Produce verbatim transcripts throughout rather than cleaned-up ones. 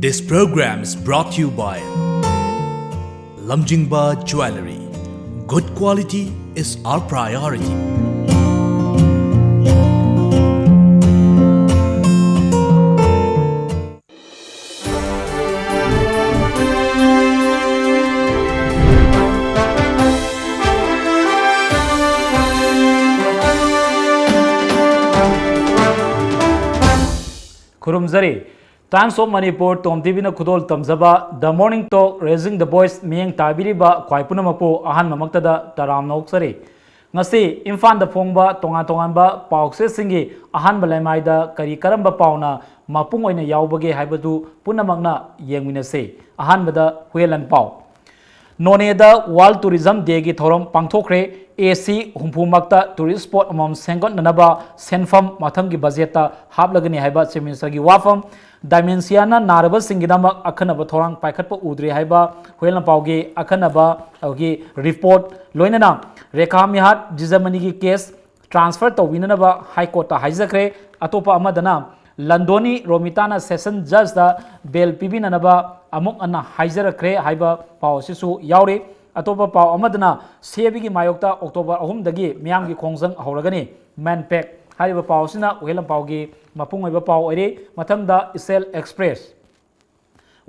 This program is brought to you by Lamjingba Jewellery. Good quality is our priority. ꯈꯨꯔꯨꯝꯖꯔꯤ꯫ Times of Manipur, ꯇꯣꯝ ꯇꯤꯚꯤꯅ ꯈꯨꯗꯣꯜ ꯇꯝꯖꯕ The Morning Talk, Raising the Voice ꯃꯤꯠꯌꯦꯡ ꯇꯥꯕꯤꯔꯤꯕ ꯈ꯭ꯋꯥꯏ ꯄꯨꯝꯅꯃꯛꯄꯨ ꯑꯍꯥꯟꯕꯃꯛꯇꯗ ꯇꯔꯥꯝꯅ ꯑꯣꯛꯆꯔꯤ꯫ ꯉꯁꯤ ꯏꯝꯐꯥꯜꯗ ꯐꯣꯡꯕ ꯇꯣꯉꯥꯟ ꯇꯣꯉꯥꯟꯕ ꯄꯥꯎꯆꯦꯁꯤꯡꯒꯤ ꯑꯍꯥꯟꯕ ꯂꯩꯃꯥꯏꯗ ꯀꯔꯤ ꯀꯔꯝꯕ ꯄꯥꯎꯅ ꯃꯄꯨꯡ ꯑꯣꯏꯅ ꯌꯥꯎꯕꯒꯦ ꯍꯥꯏꯕꯗꯨ ꯄꯨꯝꯅꯃꯛꯅ ꯌꯦꯡꯃꯤꯟꯅꯁꯤ꯫ ꯑꯍꯥꯟꯕꯗ ꯍꯨꯏꯌꯦꯟꯂꯟ ꯄꯥꯎ꯫ ꯅꯣꯅꯦꯗ World Tourism Dayꯒꯤ ꯊꯧꯔꯝ ꯄꯥꯡꯊꯣꯛꯈ꯭ꯔꯦ꯫ ꯑꯦ ꯁꯤ ꯍꯨꯝꯐꯨꯃꯛꯇ tourist spot ꯑꯃꯃꯝ ꯁꯦꯝꯒꯠꯅꯅꯕ ꯁꯦꯟꯐꯝ ꯃꯊꯪꯒꯤ ꯕꯖꯦꯠꯇ ꯍꯥꯞꯂꯒꯅꯤ ꯍꯥꯏꯕ Chief Ministerꯒꯤ ꯋꯥꯐꯝ꯫ Dementiaꯅ ꯅꯥꯔꯕꯁꯤꯡꯒꯤꯗꯃꯛ ꯑꯈꯟꯅꯕ ꯊꯧꯔꯥꯡ ꯄꯥꯏꯈꯠꯄ ꯎꯗ꯭ꯔꯤ ꯍꯥꯏꯕ ꯍꯨꯏꯌꯦꯟꯂꯟ ꯄꯥꯎꯒꯤ ꯑꯈꯟꯅꯕ ꯑꯩꯈꯣꯏꯒꯤ report, ꯂꯣꯏꯅꯅ ꯔꯦꯈꯥ ꯃꯤꯍꯥꯠ ꯖꯤꯖꯃꯅꯤꯒꯤ case transfer ꯇꯧꯕꯤꯅꯅꯕ High Courtꯇ ꯍꯥꯏꯖꯈ꯭ꯔꯦ꯫ ꯑꯇꯣꯞꯄ ꯑꯃꯗꯅ ꯂꯟꯗꯣꯅꯤ ꯔꯣꯃꯤꯇꯥꯅ session judgeꯇ bail ꯄꯤꯕꯤꯅꯅꯕ ꯑꯃꯨꯛ ꯍꯟꯅ ꯍꯥꯏꯖꯔꯛꯈ꯭ꯔꯦ ꯍꯥꯏꯕ ꯄꯥꯎ ꯑꯁꯤꯁꯨ ꯌꯥꯎꯔꯤ꯫ ꯑꯇꯣꯞꯄ ꯄꯥꯎ ꯑꯃꯗꯅ CABꯒꯤ ꯃꯥꯌꯣꯛꯇ October ꯑꯍꯨꯝꯗꯒꯤ ꯃꯤꯌꯥꯝꯒꯤ ꯈꯣꯡꯖꯪ ꯍꯧꯔꯒꯅꯤ, MANPAC꯫ ꯍꯥꯏꯔꯤꯕ ꯄꯥꯎ ꯑꯁꯤꯅ ꯍꯨꯏꯌꯦꯟꯂꯟ ꯄꯥꯎꯒꯤ ꯃꯄꯨꯡ ꯑꯣꯏꯕ ꯄꯥꯎ ꯑꯣꯏꯔꯤ꯫ ꯃꯊꯪꯗ Essel Express꯫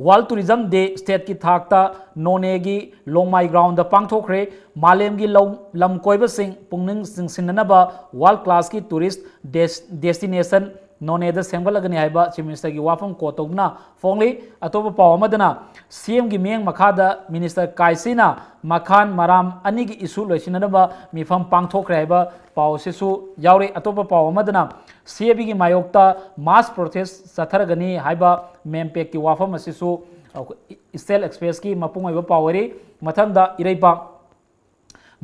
World Tourism Day stateꯀꯤ ꯊꯥꯛꯇ ꯅꯣꯅꯦꯒꯤ ꯂꯣꯡꯃꯥꯏ groundꯗ ꯄꯥꯡꯊꯣꯛꯈ꯭ꯔꯦ꯫ ꯃꯥꯂꯦꯝꯒꯤ ꯂꯧ-, ꯂꯝ ꯀꯣꯏꯕꯁꯤꯡ ꯄꯨꯛꯅꯤꯡ ꯆꯤꯡꯁꯤꯟꯅꯅꯕ world classꯀꯤ tourist des-, destination ꯅꯣꯅꯦꯗ ꯁꯦꯝꯒꯠꯂꯒꯅꯤ ꯍꯥꯏꯕ Chief Ministerꯒꯤ ꯋꯥꯐꯝ quote ꯇꯧꯗꯨꯅ ꯐꯣꯡꯂꯤ꯫ ꯑꯇꯣꯞꯄ ꯄꯥꯎ ꯑꯃꯗꯅ CMꯒꯤ ꯃꯤꯠꯌꯦꯡ ꯃꯈꯥꯗ Minister ꯀꯥꯏꯁꯤꯅ ꯃꯈꯥꯟ ꯃꯔꯥꯝ ꯑꯅꯤꯒꯤ issue ꯂꯣꯏꯁꯤꯟꯅꯅꯕ ꯃꯤꯐꯝ ꯄꯥꯡꯊꯣꯛꯈ꯭ꯔꯦ ꯍꯥꯏꯕ ꯄꯥꯎ ꯑꯁꯤꯁꯨ ꯌꯥꯎꯔꯤ꯫ ꯑꯇꯣꯞꯄ ꯄꯥꯎ ꯑꯃꯗꯅ CABꯒꯤ ꯃꯥꯌꯣꯛꯇ mass protest ꯆꯠꯊꯔꯒꯅꯤ ꯍꯥꯏꯕ MANPACꯀꯤ ꯋꯥꯐꯝ ꯑꯁꯤꯁꯨ Essel Expressꯀꯤ ꯃꯄꯨꯡ ꯑꯣꯏꯕ ꯄꯥꯎ ꯑꯣꯏꯔꯤ꯫ ꯃꯊꯪꯗ ꯏꯔꯩꯄꯥꯛ꯫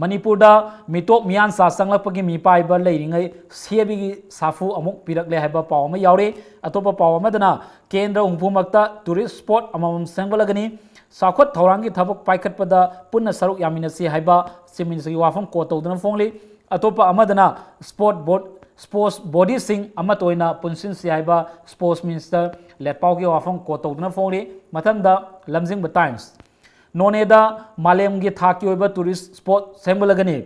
ꯃꯅꯤꯄꯨꯔꯗ ꯃꯤꯇꯣꯞ ꯃꯤꯌꯥꯟꯆꯥ ꯆꯪꯂꯛꯄꯒꯤ ꯃꯤꯄꯥꯏꯕ ꯂꯩꯔꯤꯉꯩ CABꯒꯤ ꯁꯥꯐꯨ ꯑꯃꯨꯛ ꯄꯤꯔꯛꯂꯦ ꯍꯥꯏꯕ ꯄꯥꯎ ꯑꯃ ꯌꯥꯎꯔꯤ꯫ ꯑꯇꯣꯞꯄ ꯄꯥꯎ ꯑꯃꯗꯅ ꯀꯦꯟꯗ꯭ꯔ ꯍꯨꯝꯐꯨꯃꯛꯇ tourist spot ꯑꯃꯃꯝ ꯁꯦꯝꯒꯠꯂꯒꯅꯤ꯫ ꯆꯥꯎꯈꯠ ꯊꯧꯔꯥꯡꯒꯤ ꯊꯕꯛ ꯄꯥꯏꯈꯠꯄꯗ ꯄꯨꯟꯅ ꯁꯔꯨꯛ ꯌꯥꯃꯤꯟꯅꯁꯤ ꯍꯥꯏꯕ Chief Ministerꯒꯤ ꯋꯥꯐꯝ quote ꯇꯧꯗꯨꯅ ꯐꯣꯡꯂꯤ꯫ ꯑꯇꯣꯞꯄ ꯑꯃꯗꯅ sport board, ꯁ꯭ꯄꯣꯔꯠꯁ ꯕꯣꯗꯤꯁꯤꯡ ꯑꯃꯠꯇ ꯑꯣꯏꯅ ꯄꯨꯟꯁꯤꯟꯁꯤ ꯍꯥꯏꯕ ꯁ꯭ꯄꯣꯔꯠꯁ ꯃꯤꯅꯤꯁꯇꯔ ꯂꯦꯠꯄꯥꯎꯒꯤ ꯋꯥꯐꯝ ꯀꯣꯠ ꯇꯧꯗꯨꯅ ꯐꯣꯡꯂꯤ꯫ ꯃꯊꯪꯗ ꯂꯝꯖꯤꯡꯕ ꯇꯥꯏꯝꯁ꯫ ꯅꯣꯅꯦꯗ ꯃꯥꯂꯦꯝꯒꯤ ꯊꯥꯛꯀꯤ ꯑꯣꯏꯕ ꯇꯨꯔꯤꯁ ꯁ꯭ꯄꯣꯠ ꯁꯦꯝꯒꯠꯂꯒꯅꯤ꯫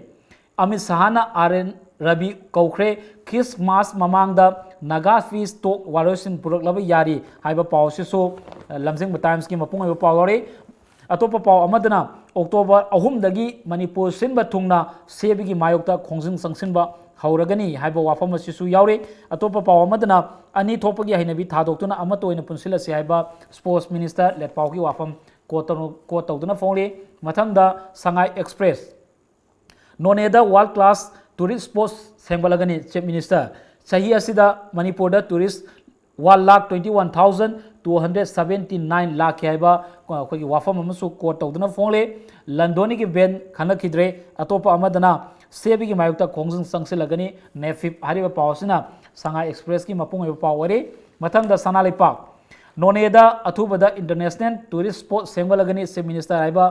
ꯑꯃꯤꯠ ꯁꯍꯥꯅ ꯑꯥꯔ ꯑꯦꯟ ꯔꯕꯤ ꯀꯧꯈ꯭ꯔꯦ꯫ ꯈ꯭ꯔꯤꯁꯃꯥꯁ ꯃꯃꯥꯡꯗ ꯅꯥꯒꯥ ꯄꯤꯁ ꯇꯣꯛ ꯋꯥꯔꯣꯏꯁꯤꯟ ꯄꯨꯔꯛꯂꯕ ꯌꯥꯔꯤ ꯍꯥꯏꯕ ꯄꯥꯎ ꯑꯁꯤꯁꯨ, ꯑ, ꯂꯝꯖꯤꯡꯕ ꯇꯥꯏꯝꯁꯀꯤ ꯃꯄꯨꯡ ꯑꯣꯏꯕ ꯄꯥꯎ ꯌꯥꯎꯔꯤ꯫ ꯑꯇꯣꯞꯄ ꯄꯥꯎ ꯑꯃꯗꯅ ꯑꯣꯛꯇꯣꯕꯔ ꯑꯍꯨꯝꯗꯒꯤ ꯃꯅꯤꯄꯨꯔ ꯁꯤꯟꯕ ꯊꯨꯡꯅ ꯁꯦꯕꯤꯒꯤ ꯃꯥꯌꯣꯛꯇ ꯈꯣꯡꯖꯪ ꯆꯪꯁꯤꯟꯕ ꯍꯧꯔꯒꯅꯤ ꯍꯥꯏꯕ ꯋꯥꯐꯝ ꯑꯁꯤꯁꯨ ꯌꯥꯎꯔꯤ꯫ ꯑꯇꯣꯞꯄ ꯄꯥꯎ ꯑꯃꯗꯅ ꯑꯅꯤ ꯊꯣꯛꯄꯒꯤ ꯍꯩꯅꯕꯤ ꯊꯥꯗꯣꯛꯇꯨꯅ ꯑꯃꯠꯇ ꯑꯣꯏꯅ ꯄꯨꯟꯁꯤꯜꯂꯁꯤ ꯍꯥꯏꯕ ꯁ꯭ꯄꯣꯔꯠꯁ ꯃꯤꯅꯤꯁꯇꯔ ꯂꯦꯠꯄꯥꯎꯒꯤ ꯋꯥꯐꯝ ꯀꯣꯠ ꯇꯧ-, ꯀꯣꯠ ꯇꯧꯗꯨꯅ ꯐꯣꯡꯂꯤ꯫ ꯃꯊꯪꯗ ꯁꯉꯥꯏ ꯑꯦꯛꯁꯄ꯭ꯔꯦꯁ꯫ ꯅꯣꯅꯦꯗ ꯋꯥꯔꯜ ꯀ꯭ꯂꯥꯁ ꯇꯨꯔꯤꯁ ꯁ꯭ꯄꯣꯠ ꯁꯦꯝꯒꯠꯂꯒꯅꯤ, ꯆꯤꯐ ꯃꯤꯅꯤꯁꯇꯔ꯫ ꯆꯍꯤ ꯑꯁꯤꯗ ꯃꯅꯤꯄꯨꯔꯗ tourist one lakh twenty one thousand two hundred seventy nine ꯂꯥꯛꯈꯤ ꯍꯥꯏꯕ ꯑꯩꯈꯣꯏꯒꯤ ꯋꯥꯐꯝ ꯑꯃꯁꯨ ꯀꯣꯠ ꯇꯧꯗꯨꯅ ꯐꯣꯡꯂꯤ꯫ ꯂꯟꯗꯣꯅꯤꯒꯤ ꯕꯦꯟ ꯈꯟꯅꯈꯤꯗ꯭ꯔꯦ꯫ ꯑꯇꯣꯞꯄ ꯑꯃꯗꯅ ꯁꯦꯕꯤꯒꯤ ꯃꯥꯌꯣꯛꯇ ꯈꯣꯡꯖꯪ ꯆꯪꯁꯤꯜꯂꯒꯅꯤ, ꯅꯦꯐꯤꯞ ꯍꯥꯏꯔꯤꯕ ꯄꯥꯎ ꯑꯁꯤꯅ ꯁꯉꯥꯏ ꯑꯦꯛꯁꯄ꯭ꯔꯦꯁꯀꯤ ꯃꯄꯨꯡ ꯑꯣꯏꯕ ꯄꯥꯎ ꯑꯣꯏꯔꯤ꯫ ꯃꯊꯪꯗ ꯁꯅꯥ ꯂꯩꯄꯥꯛ꯫ ꯅꯣꯅꯦꯗ ꯑꯊꯨꯕꯗ ꯏꯟꯇꯔꯅꯦꯁꯅꯦꯜ ꯇꯨꯔꯤꯁ ꯁ꯭ꯄꯣꯠ ꯁꯦꯝꯒꯠꯂꯒꯅꯤ, ꯆꯤꯐ ꯃꯤꯅꯤꯁꯇꯔ ꯍꯥꯏꯕ,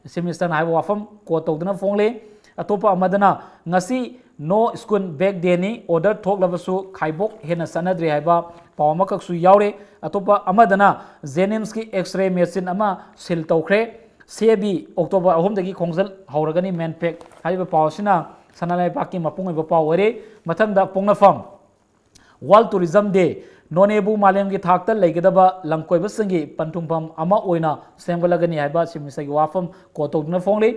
ꯆꯤꯐ ꯃꯤꯅꯤꯁꯇꯔꯅ ꯍꯥꯏꯕ ꯋꯥꯐꯝ ꯀꯣꯠ ꯇꯧꯗꯨꯅ ꯐꯣꯡꯂꯤ꯫ ꯑꯇꯣꯞꯄ ꯑꯃꯗꯅ ꯉꯁꯤ ꯅꯣ ꯁ꯭ꯀꯨꯜ ꯕꯦꯛ ꯗꯦꯅꯤ, ꯑꯣꯔꯗꯔ ꯊꯣꯛꯂꯕꯁꯨ ꯈꯥꯏꯕꯣꯛ ꯍꯦꯟꯅ ꯆꯠꯅꯗ꯭ꯔꯤ ꯍꯥꯏꯕ ꯄꯥꯎ ꯑꯃꯈꯛꯁꯨ ꯌꯥꯎꯔꯤ꯫ ꯑꯇꯣꯞꯄ ꯑꯃꯗꯅ ꯖꯦꯅꯤꯝꯁꯀꯤ ꯑꯦꯛꯁ ꯔꯦ ꯃꯦꯆꯤꯟ ꯑꯃ ꯁꯤꯜ ꯇꯧꯈ꯭ꯔꯦ꯫ ꯁꯦꯕꯤ ꯑꯣꯛꯇꯣꯕꯔ ꯑꯍꯨꯝꯗꯒꯤ ꯈꯣꯡꯖꯪ ꯍꯧꯔꯒꯅꯤ, ꯃꯦꯟꯄꯦꯛ ꯍꯥꯏꯔꯤꯕ ꯄꯥꯎ ꯑꯁꯤꯅ ꯁꯅꯥ ꯂꯩꯕꯥꯛꯀꯤ ꯃꯄꯨꯡ ꯑꯣꯏꯕ ꯄꯥꯎ ꯑꯣꯏꯔꯦ꯫ ꯃꯊꯪꯗ ꯄꯣꯛꯅꯐꯝ꯫ ꯋꯥꯔꯜ ꯇꯨꯔꯤꯖꯝ ꯗꯦ꯫ ꯅꯣꯅꯦꯕꯨ ꯃꯥꯂꯦꯝꯒꯤ ꯊꯥꯛꯇ ꯂꯩꯒꯗꯕ ꯂꯝꯀꯣꯏꯕꯁꯤꯡꯒꯤ ꯄꯟꯊꯨꯡꯐꯝ ꯑꯃ ꯑꯣꯏꯅ ꯁꯦꯝꯒꯠꯂꯒꯅꯤ ꯍꯥꯏꯕ ꯆꯤꯐ ꯃꯤꯅꯤꯁꯇꯔꯒꯤ ꯋꯥꯐꯝ ꯀꯣꯠ ꯇꯧꯗꯨꯅ ꯐꯣꯡꯂꯤ꯫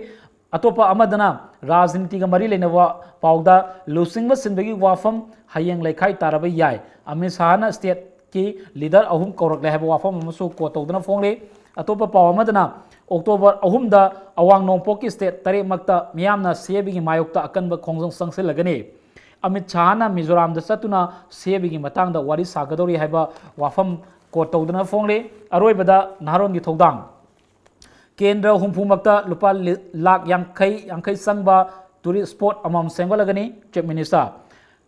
ꯑꯇꯣꯞꯄ ꯑꯃꯗꯅ ꯔꯥꯖꯅꯤꯇꯤꯒ ꯃꯔꯤ ꯂꯩꯅꯕ ꯄꯥꯎꯗ ꯂꯨꯆꯤꯡꯕ ꯁꯤꯟꯕꯒꯤ ꯋꯥꯐꯝ ꯍꯌꯦꯡ ꯂꯩꯈꯥꯏ ꯇꯥꯔꯕ ꯌꯥꯏ꯫ ꯑꯃꯤꯠ ꯁꯥꯍꯅ ꯁ꯭ꯇꯦꯠꯀꯤ ꯂꯤꯗꯔ ꯑꯍꯨꯝ ꯀꯧꯔꯛꯂꯦ ꯍꯥꯏꯕ ꯋꯥꯐꯝ ꯑꯃꯁꯨ ꯀꯣꯠ ꯇꯧꯗꯨꯅ ꯐꯣꯡꯂꯤ꯫ ꯑꯇꯣꯞꯄ ꯄꯥꯎ ꯑꯃꯗꯅ ꯑꯣꯛꯇꯣꯕꯔ ꯑꯍꯨꯝꯗ ꯑꯋꯥꯡ ꯅꯣꯡꯄꯣꯛꯀꯤ ꯁ꯭ꯇꯦꯠ ꯇꯔꯦꯠꯃꯛꯇ ꯃꯤꯌꯥꯝꯅ ꯁꯦꯕꯤꯒꯤ ꯃꯥꯌꯣꯛꯇ ꯑꯀꯟꯕ ꯈꯣꯡꯖꯪ ꯆꯪꯁꯤꯜꯂꯒꯅꯤ꯫ ꯑꯃꯤꯠ ꯁꯥꯍꯅ ꯃꯤꯖꯣꯔꯥꯝꯗ ꯆꯠꯇꯨꯅ ꯁꯦꯕꯤꯒꯤ ꯃꯇꯥꯡꯗ ꯋꯥꯔꯤ ꯁꯥꯒꯗꯧꯔꯤ ꯍꯥꯏꯕ ꯋꯥꯐꯝ ꯀꯣꯠ ꯇꯧꯗꯨꯅ ꯐꯣꯡꯂꯤ꯫ ꯑꯔꯣꯏꯕꯗ ꯅꯍꯥꯔꯣꯟꯒꯤ ꯊꯧꯗꯥꯡ꯫ ꯀꯦꯟꯗ꯭ꯔ ꯍꯨꯝꯐꯨꯃꯛꯇ ꯂꯨꯄꯥ ꯂꯤ-, ꯂꯥꯈ ꯌꯥꯡꯈꯩ, ꯌꯥꯡꯈꯩ ꯆꯪꯕ ꯇꯨꯔꯤꯁ ꯁ꯭ꯄꯣꯠ ꯑꯃꯃꯝ ꯁꯦꯝꯒꯠꯂꯒꯅꯤ, ꯆꯤꯐ ꯃꯤꯅꯤꯁꯇꯔ꯫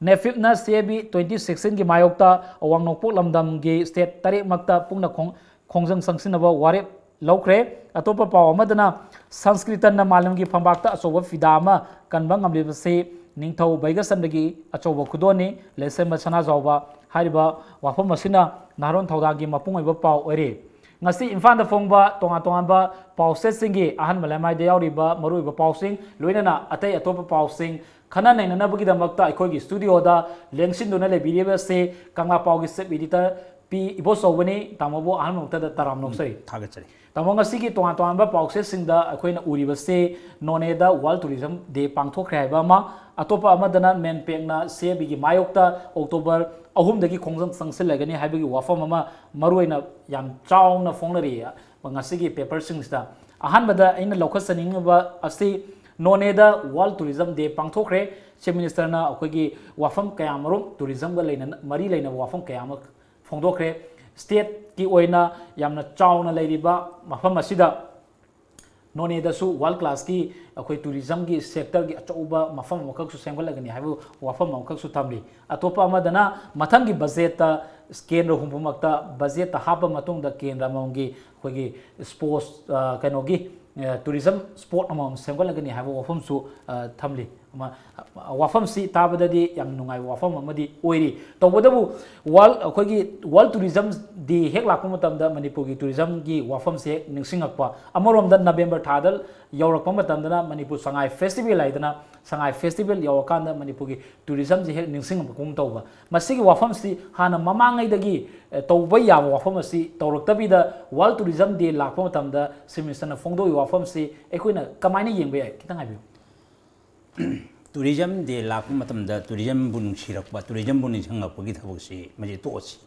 ꯅꯦꯐꯤꯞꯅ ꯁꯦꯕꯤ ꯇ꯭ꯋꯦꯟꯇꯤ ꯁꯤꯛꯁꯇꯤꯟꯒꯤ ꯃꯥꯌꯣꯛꯇ ꯑꯋꯥꯡ ꯅꯣꯡꯄꯣꯛ ꯂꯝꯗꯝꯒꯤ ꯁ꯭ꯇꯦꯠ ꯇꯔꯦꯠꯃꯛꯇ ꯄꯨꯟꯅ ꯈꯣꯡ-, ꯈꯣꯡꯖꯪ ꯆꯪꯁꯤꯟꯅꯕ ꯋꯥꯔꯦꯞ ꯂꯧꯈ꯭ꯔꯦ꯫ ꯑꯇꯣꯞꯄ ꯄꯥꯎ ꯑꯃꯗꯅ ꯁꯪꯁꯀ꯭ꯔꯤꯇꯟꯅ ꯃꯥꯂꯦꯝꯒꯤ ꯐꯝꯕꯥꯛꯇ ꯑꯆꯧꯕ ꯐꯤꯗꯥ ꯑꯃ ꯀꯟꯕ ꯉꯝꯂꯤꯕꯁꯤ ꯅꯤꯡꯊꯧ ꯕꯩꯒꯆꯟꯗ꯭ꯔꯒꯤ ꯑꯆꯧꯕ ꯈꯨꯗꯣꯜꯅꯤ ꯂꯦꯟꯁꯦꯝꯕ ꯁꯅꯥꯖꯥꯎꯕ ꯍꯥꯏꯔꯤꯕ ꯋꯥꯐꯝ ꯑꯁꯤꯅ ꯅꯍꯥꯔꯣꯟ ꯊꯧꯗꯥꯡꯒꯤ ꯃꯄꯨꯡ ꯑꯣꯏꯕ ꯄꯥꯎ ꯑꯣꯏꯔꯤ꯫ ꯉꯁꯤ ꯏꯝꯐꯥꯜꯗ ꯐꯣꯡꯕ ꯇꯣꯉꯥꯟ ꯇꯣꯉꯥꯟꯕ ꯄꯥꯎꯆꯦꯁꯤꯡꯒꯤ ꯑꯍꯥꯟꯕ ꯂꯩꯃꯥꯏꯗ ꯌꯥꯎꯔꯤꯕ ꯃꯔꯨꯑꯣꯏꯕ ꯄꯥꯎꯁꯤꯡ, ꯂꯣꯏꯅꯅ ꯑꯇꯩ ꯑꯇꯣꯞꯄ ꯄꯥꯎꯁꯤꯡ ꯈꯟꯅ ꯅꯩꯅꯅꯕꯒꯤꯗꯃꯛꯇ ꯑꯩꯈꯣꯏꯒꯤ ꯁ꯭ꯇꯨꯗꯤꯑꯣꯗ ꯂꯦꯡꯁꯤꯟꯗꯨꯅ ꯂꯩꯕꯤꯔꯤꯕꯁꯤ ꯀꯪꯂꯥ ꯄꯥꯎꯒꯤ ꯆꯤꯐ ꯏꯗꯤꯇꯔ ꯄꯤ ꯏꯕꯣꯆꯧꯕꯅꯤ꯫ ꯇꯥꯃꯣꯕꯨ ꯑꯍꯥꯟꯕꯃꯛꯇꯗ ꯇꯔꯥꯝꯅ ꯑꯣꯛꯆꯔꯤ꯫ ꯊꯥꯒꯠꯆꯔꯤ꯫ ꯇꯥꯃꯣ, ꯉꯁꯤꯒꯤ ꯇꯣꯉꯥꯟ ꯇꯣꯉꯥꯟꯕ ꯄꯥꯎꯆꯦꯁꯤꯡꯗ ꯑꯩꯈꯣꯏꯅ ꯎꯔꯤꯕꯁꯤ ꯅꯣꯅꯦꯗ ꯋꯥꯔꯜ ꯇꯨꯔꯤꯖꯝ ꯗꯦ ꯄꯥꯡꯊꯣꯛꯈ꯭ꯔꯦ ꯍꯥꯏꯕ ꯑꯃ, ꯑꯇꯣꯞꯄ ꯑꯃꯗꯅ ꯃꯦꯟꯄꯦꯛꯅ ꯁꯤ ꯑꯦ ꯕꯤꯒꯤ ꯃꯥꯌꯣꯛꯇ ꯑꯣꯛꯇꯣꯕꯔ ꯑꯍꯨꯝꯗꯒꯤ ꯈꯣꯡꯖꯪ ꯆꯪꯁꯤꯜꯂꯒꯅꯤ ꯍꯥꯏꯕꯒꯤ ꯋꯥꯐꯝ ꯑꯃ ꯃꯔꯨꯑꯣꯏꯅ ꯌꯥꯝ ꯆꯥꯎꯅ ꯐꯣꯡꯅꯔꯤ ꯉꯁꯤꯒꯤ ꯄꯦꯄꯔꯁꯤꯡꯁꯤꯗ꯫ ꯑꯍꯥꯟꯕꯗ ꯑꯩꯅ ꯂꯧꯈꯠꯆꯅꯤꯡꯉꯤꯕ ꯑꯁꯤ ꯅꯣꯅꯦꯗ ꯋꯥꯔꯜ ꯇꯨꯔꯤꯖꯝ ꯗꯦ ꯄꯥꯡꯊꯣꯛꯈ꯭ꯔꯦ꯫ ꯆꯤꯐ ꯃꯤꯅꯤꯁꯇꯔꯅ ꯑꯩꯈꯣꯏꯒꯤ ꯋꯥꯐꯝ ꯀꯌꯥꯃꯔꯨꯝ, ꯇꯨꯔꯤꯖꯝꯒ ꯂꯩꯅꯅ, ꯃꯔꯤ ꯂꯩꯅꯕ ꯋꯥꯐꯝ ꯀꯌꯥ ꯑꯃ ꯐꯣꯡꯗꯣꯛꯈ꯭ꯔꯦ꯫ ꯁ꯭ꯇꯦꯠꯀꯤ ꯑꯣꯏꯅ ꯌꯥꯝꯅ ꯆꯥꯎꯅ ꯂꯩꯔꯤꯕ ꯃꯐꯝ ꯑꯁꯤꯗ ꯅꯣꯅꯦꯗꯁꯨ ꯋꯥꯔꯜ ꯀ꯭ꯂꯥꯁꯀꯤ ꯑꯩꯈꯣꯏ ꯇꯨꯔꯤꯖꯝꯒꯤ ꯁꯦꯛꯇꯔꯒꯤ ꯑꯆꯧꯕ ꯃꯐꯝ ꯑꯃꯈꯛꯁꯨ ꯁꯦꯝꯒꯠꯂꯒꯅꯤ ꯍꯥꯏꯕ ꯋꯥꯐꯝ ꯑꯃꯈꯛꯁꯨ ꯊꯝꯂꯤ꯫ ꯑꯇꯣꯞꯄ ꯑꯃꯗꯅ ꯃꯊꯪꯒꯤ ꯕꯖꯦꯠꯇ ꯀꯦꯟꯗ꯭ꯔ ꯍꯨꯝꯐꯨꯃꯛꯇ ꯕꯖꯦꯠꯇ ꯍꯥꯞꯄ ꯃꯇꯨꯡꯗ ꯀꯦꯟꯗ꯭ꯔ ꯑꯃꯃꯝꯒꯤ ꯑꯩꯈꯣꯏꯒꯤ ꯁ꯭ꯄꯣꯔꯠꯁ, ꯀꯩꯅꯣꯒꯤ, ꯇꯨꯔꯤꯖꯝ ꯁ꯭ꯄꯣꯠ ꯑꯃꯃꯝ ꯁꯦꯝꯒꯠꯂꯒꯅꯤ ꯍꯥꯏꯕ ꯋꯥꯐꯝꯁꯨ ꯊꯝꯂꯤ꯫ ꯋꯥꯐꯝꯁꯤ ꯇꯥꯕꯗꯗꯤ ꯌꯥꯝ ꯅꯨꯡꯉꯥꯏꯕ ꯋꯥꯐꯝ ꯑꯃꯗꯤ ꯑꯣꯏꯔꯤ꯫ ꯇꯧꯕꯇꯕꯨ ꯋꯥꯔꯜ, ꯑꯩꯈꯣꯏꯒꯤ ꯋꯥꯔꯜ ꯇꯨꯔꯤꯖꯝ ꯗꯦ ꯍꯦꯛ ꯂꯥꯛꯄ ꯃꯇꯝꯗ ꯃꯅꯤꯄꯨꯔꯒꯤ ꯇꯨꯔꯤꯖꯝꯒꯤ ꯋꯥꯐꯝꯁꯦ ꯍꯦꯛ ꯅꯤꯡꯁꯤꯡꯉꯛꯄ꯫ ꯑꯃꯔꯣꯝꯗ ꯅꯕꯦꯝꯕꯔ ꯊꯥꯗ ꯌꯧꯔꯛꯄ ꯃꯇꯝꯗꯅ ꯃꯅꯤꯄꯨꯔ ꯁꯉꯥꯏ ꯐꯦꯁꯇꯤꯚꯦꯜ ꯍꯥꯏꯗꯅ, ꯁꯉꯥꯏ ꯐꯦꯁꯇꯤꯚꯦꯜ ꯌꯧꯔꯀꯥꯟꯗ ꯃꯅꯤꯄꯨꯔꯒꯤ ꯇꯨꯔꯤꯖꯝꯁꯤ ꯍꯦꯛ ꯅꯤꯡꯁꯤꯡꯉꯛꯄꯒꯨꯝ ꯇꯧꯕ꯫ ꯃꯁꯤꯒꯤ ꯋꯥꯐꯝꯁꯤ ꯍꯥꯟꯅ ꯃꯃꯥꯡꯉꯩꯗꯒꯤ ꯇꯧꯕ ꯌꯥꯕ ꯋꯥꯐꯝ ꯑꯁꯤ ꯇꯧꯔꯛꯇꯕꯤꯗ ꯋꯥꯔꯜ ꯇꯨꯔꯤꯖꯝ ꯗꯦ ꯂꯥꯛꯄ ꯃꯇꯝꯗ ꯆꯤꯐ ꯃꯤꯅꯤꯁꯇꯔꯅ ꯐꯣꯡꯗꯣꯛꯏꯕ ꯋꯥꯐꯝꯁꯤ ꯑꯩꯈꯣꯏꯅ ꯀꯃꯥꯏꯅ ꯌꯦꯡꯕ ꯌꯥꯏ? ꯈꯤꯇꯪ ꯍꯥꯏꯕꯤꯌꯨ꯫ ꯇꯨꯔꯤꯖꯝ ꯗꯦ ꯂꯥꯛꯄ ꯃꯇꯝꯗ ꯇꯨꯔꯤꯖꯝꯕꯨ ꯅꯨꯡꯁꯤꯔꯛꯄ, ꯇꯨꯔꯤꯖꯝꯕꯨ ꯅꯤꯡꯁꯤꯡꯂꯛꯄꯒꯤ ꯊꯕꯛꯁꯤ ꯃꯁꯤ ꯇꯣꯛꯑꯁꯤ꯫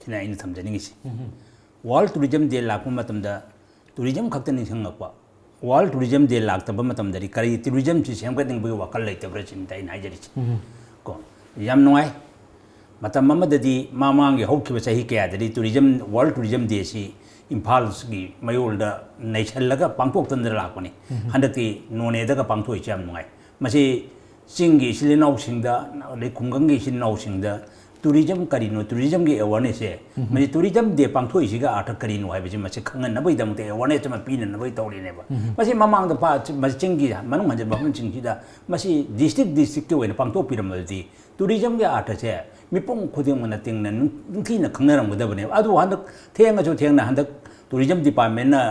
ꯁꯤꯅ ꯑꯩꯅ ꯊꯝꯖꯅꯤꯡꯉꯤꯁꯤ꯫ ꯋꯥꯔꯜ ꯇꯨꯔꯤꯖꯝ ꯗꯦ ꯂꯥꯛꯄ ꯃꯇꯝꯗ ꯇꯨꯔꯤꯖꯝ ꯈꯛꯇ ꯅꯤꯡꯁꯤꯡꯂꯛꯄ, ꯋꯥꯔꯜ ꯇꯨꯔꯤꯖꯝ ꯗꯦ ꯂꯥꯛꯇꯕ ꯃꯇꯝꯗꯗꯤ ꯀꯔꯤ ꯇꯨꯔꯤꯖꯝꯁꯤ ꯁꯦꯝꯒꯠꯅꯤꯡꯕꯒꯤ ꯋꯥꯈꯜ ꯂꯩꯇꯕ꯭ꯔꯥ ꯁꯤꯅꯤ ꯑꯩꯅ ꯍꯥꯏꯖꯔꯤꯁꯤ꯫ ꯀꯣ, ꯌꯥꯝ ꯅꯨꯡꯉꯥꯏ꯫ ꯃꯇꯝ ꯑꯃꯗꯗꯤ ꯃꯃꯥꯡꯒꯤ ꯍꯧꯈꯤꯕ ꯆꯍꯤ ꯀꯌꯥꯗꯗꯤ ꯇꯨꯔꯤꯖꯝ, ꯋꯥꯔꯜ ꯇꯨꯔꯤꯖꯝ ꯗꯦꯁꯤ ꯏꯝꯐꯥꯜꯒꯤ ꯃꯌꯣꯜꯗ ꯅꯩꯁꯜꯂꯒ ꯄꯥꯡꯊꯣꯛꯇꯅ ꯂꯥꯛꯄꯅꯤ꯫ ꯍꯟꯗꯛꯇꯤ ꯅꯣꯅꯦꯗꯒ ꯄꯥꯡꯊꯣꯛꯏꯁꯤ ꯌꯥꯝ ꯅꯨꯡꯉꯥꯏ꯫ ꯃꯁꯤ ꯆꯤꯡꯒꯤ ꯏꯆꯤꯜ ꯏꯅꯥꯎꯁꯤꯡꯗ, ꯑꯗꯩ ꯈꯨꯡꯒꯪꯒꯤ ꯏꯆꯤꯜ ꯏꯅꯥꯎꯁꯤꯡꯗ ꯇꯨꯔꯤꯖꯝ ꯀꯔꯤꯅꯣ, ꯇꯨꯔꯤꯖꯝꯒꯤ ꯑꯦꯋꯥꯔꯅꯦꯁꯁꯦ, ꯃꯁꯤ ꯇꯨꯔꯤꯖꯝ ꯗꯦ ꯄꯥꯡꯊꯣꯛꯏꯁꯤꯒꯤ ꯑꯥꯔꯊ ꯀꯔꯤꯅꯣ ꯍꯥꯏꯕꯁꯤ ꯃꯁꯤ ꯈꯪꯍꯟꯅꯕꯒꯤꯗꯃꯛꯇ ꯑꯦꯋꯥꯔꯅꯦꯁ ꯑꯃ ꯄꯤꯅꯅꯕꯒꯤ ꯇꯧꯔꯤꯅꯦꯕ꯫ ꯃꯁꯤ ꯃꯃꯥꯡꯗ ꯄꯥ-, ꯃꯁꯤ ꯆꯤꯡꯒꯤ ꯃꯅꯨꯡ ꯍꯟꯖꯤꯟꯕ ꯃꯐꯝꯁꯤꯡꯁꯤꯗ ꯃꯁꯤ ꯗꯤꯁꯇ꯭ꯔꯤꯛ ꯗꯤꯁꯇ꯭ꯔꯤꯛꯀꯤ ꯑꯣꯏꯅ ꯄꯥꯡꯊꯣꯛꯄꯤꯔꯝꯕꯗꯤ ꯇꯨꯔꯤꯖꯝꯒꯤ ꯑꯥꯔꯊꯁꯦ ꯃꯤꯄꯨꯝ ꯈꯨꯗꯤꯡꯃꯛꯅ ꯇꯤꯡꯅ ꯅꯤꯡ-, ꯅꯤꯡꯊꯤꯅ ꯈꯪꯅꯔꯝꯒꯗꯕꯅꯦꯕ꯫ ꯑꯗꯨꯕꯨ ꯍꯟꯗꯛ ꯊꯦꯡꯉꯁꯨ ꯊꯦꯡꯅ ꯍꯟꯗꯛ ꯇꯨꯔꯤꯖꯝ ꯗꯤꯄꯥꯔꯠꯃꯦꯟꯅ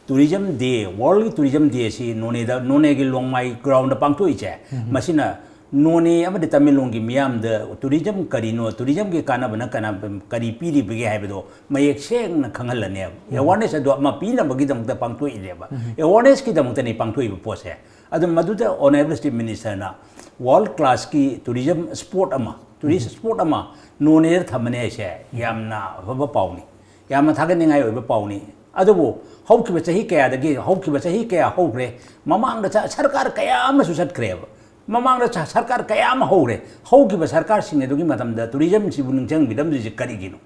ꯇꯨꯔꯤꯖꯝ ꯗꯦ, ꯋꯥꯔꯜꯒꯤ ꯇꯨꯔꯤꯖꯝ ꯗꯦ ꯑꯁꯤ ꯅꯣꯅꯦꯗ, ꯅꯣꯅꯦꯒꯤ ꯂꯣꯡꯃꯥꯏ ꯒ꯭ꯔꯥꯎꯟꯗ ꯄꯥꯡꯊꯣꯛꯏꯁꯦ, ꯃꯁꯤꯅ ꯅꯣꯅꯦ ꯑꯃꯗꯤ ꯇꯃꯦꯡꯂꯣꯡꯒꯤ ꯃꯤꯌꯥꯝꯗ ꯇꯨꯔꯤꯖꯝ ꯀꯔꯤꯅꯣ, ꯇꯨꯔꯤꯖꯝꯒꯤ ꯀꯥꯟꯅꯕꯅ ꯀꯅꯥ-, ꯀꯔꯤ ꯄꯤꯔꯤꯕꯒꯦ ꯍꯥꯏꯕꯗꯣ ꯃꯌꯦꯛ ꯁꯦꯡꯅ ꯈꯪꯍꯜꯂꯅꯦꯕ꯫ ꯑꯦꯋꯥꯔꯅꯦꯁ ꯑꯗꯨ ꯑꯃ ꯄꯤꯅꯕꯒꯤꯗꯃꯛꯇ ꯄꯥꯡꯊꯣꯛꯏꯅꯦꯕ꯫ ꯑꯦꯋꯥꯔꯅꯦꯁꯀꯤꯗꯃꯛꯇꯅꯤ ꯄꯥꯡꯊꯣꯛꯏꯕ ꯄꯣꯠꯁꯦ꯫ ꯑꯗꯨ ꯃꯗꯨꯗ ꯑꯣꯅꯔꯦꯕꯜ ꯆꯤꯐ ꯃꯤꯅꯤꯁꯇꯔꯅ ꯋꯥꯔꯜ ꯀ꯭ꯂꯥꯁꯀꯤ ꯇꯨꯔꯤꯖꯝ ꯁ꯭ꯄꯣꯠ ꯑꯃ, ꯇꯨꯔꯤꯁ ꯁ꯭ꯄꯣꯠ ꯑꯃ ꯅꯣꯅꯦꯗ ꯊꯝꯃꯅꯤ ꯍꯥꯏꯁꯦ ꯌꯥꯝꯅ ꯑꯐꯕ ꯄꯥꯎꯅꯤ, ꯌꯥꯝꯅ ꯊꯥꯒꯠꯅꯤꯡꯉꯥꯏ ꯑꯣꯏꯕ ꯄꯥꯎꯅꯤ꯫ ꯑꯗꯨꯕꯨ ꯍꯧꯈꯤꯕ ꯆꯍꯤ ꯀꯌꯥꯗꯒꯤ, ꯍꯧꯈꯤꯕ ꯆꯍꯤ ꯀꯌꯥ ꯍꯧꯈ꯭ꯔꯦ, ꯃꯃꯥꯡꯗ ꯆ-, ꯁꯔꯀꯥꯔ ꯀꯌꯥ ꯑꯃꯁꯨ ꯆꯠꯈ꯭ꯔꯦꯕ꯫ ꯃꯃꯥꯡꯗ ꯁ-, ꯁꯔꯀꯥꯔ ꯀꯌꯥ ꯑꯃ ꯍꯧꯔꯦ꯫ ꯍꯧꯈꯤꯕ ꯁꯔꯀꯥꯔꯁꯤꯡ ꯑꯗꯨꯒꯤ ꯃꯇꯝꯗ ꯇꯨꯔꯤꯖꯝꯁꯤꯕꯨ ꯅꯤꯡꯁꯤꯡꯕꯤꯔꯝꯗ꯭ꯔꯤꯁꯦ ꯀꯔꯤꯒꯤꯅꯣ?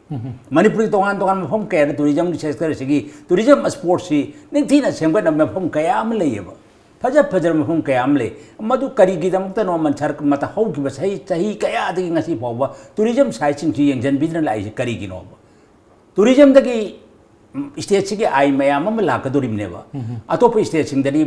ꯃꯅꯤꯄꯨꯔꯒꯤ ꯇꯣꯉꯥꯟ ꯇꯣꯉꯥꯟꯕ ꯃꯐꯝ ꯀꯌꯥꯗ ꯇꯨꯔꯤꯖꯝꯒꯤ ꯁꯦꯛꯇꯔꯁꯤꯒꯤ, ꯇꯨꯔꯤꯖꯝ ꯁ꯭ꯄꯣꯠꯁꯤ ꯅꯤꯡꯊꯤꯅ ꯁꯦꯝꯒꯠꯅꯕ ꯃꯐꯝ ꯀꯌꯥ ꯑꯃ ꯂꯩꯌꯦꯕ꯫ ꯐꯖ ꯐꯖꯔꯕ ꯃꯐꯝ ꯀꯌꯥ ꯑꯃ ꯂꯩ꯫ ꯃꯗꯨ ꯀꯔꯤꯒꯤꯗꯃꯛꯇꯅꯣ ꯃꯟ-, ꯁꯔ-, ꯃꯇ-, ꯍꯧꯈꯤꯕ ꯆꯍꯤ, ꯆꯍꯤ ꯀꯌꯥꯗꯒꯤ ꯉꯁꯤ ꯐꯥꯎꯕ ꯇꯨꯔꯤꯖꯝ ꯁꯥꯏꯠꯁꯤꯡꯁꯤ ꯌꯦꯡꯁꯤꯟꯕꯤꯗꯅ ꯂꯥꯛꯏꯁꯦ ꯀꯔꯤꯒꯤꯅꯣꯕ? ꯇꯨꯔꯤꯖꯝꯗꯒꯤ, ꯎꯝ, ꯁ꯭ꯇꯦꯠꯁꯤꯒꯤ ꯑꯥꯏ ꯃꯌꯥꯝ ꯑꯃ ꯂꯥꯛꯀꯗꯣꯔꯤꯕꯅꯦꯕ꯫ ꯑꯇꯣꯞꯄ ꯁ꯭ꯇꯦꯠꯁꯤꯡꯗꯗꯤ,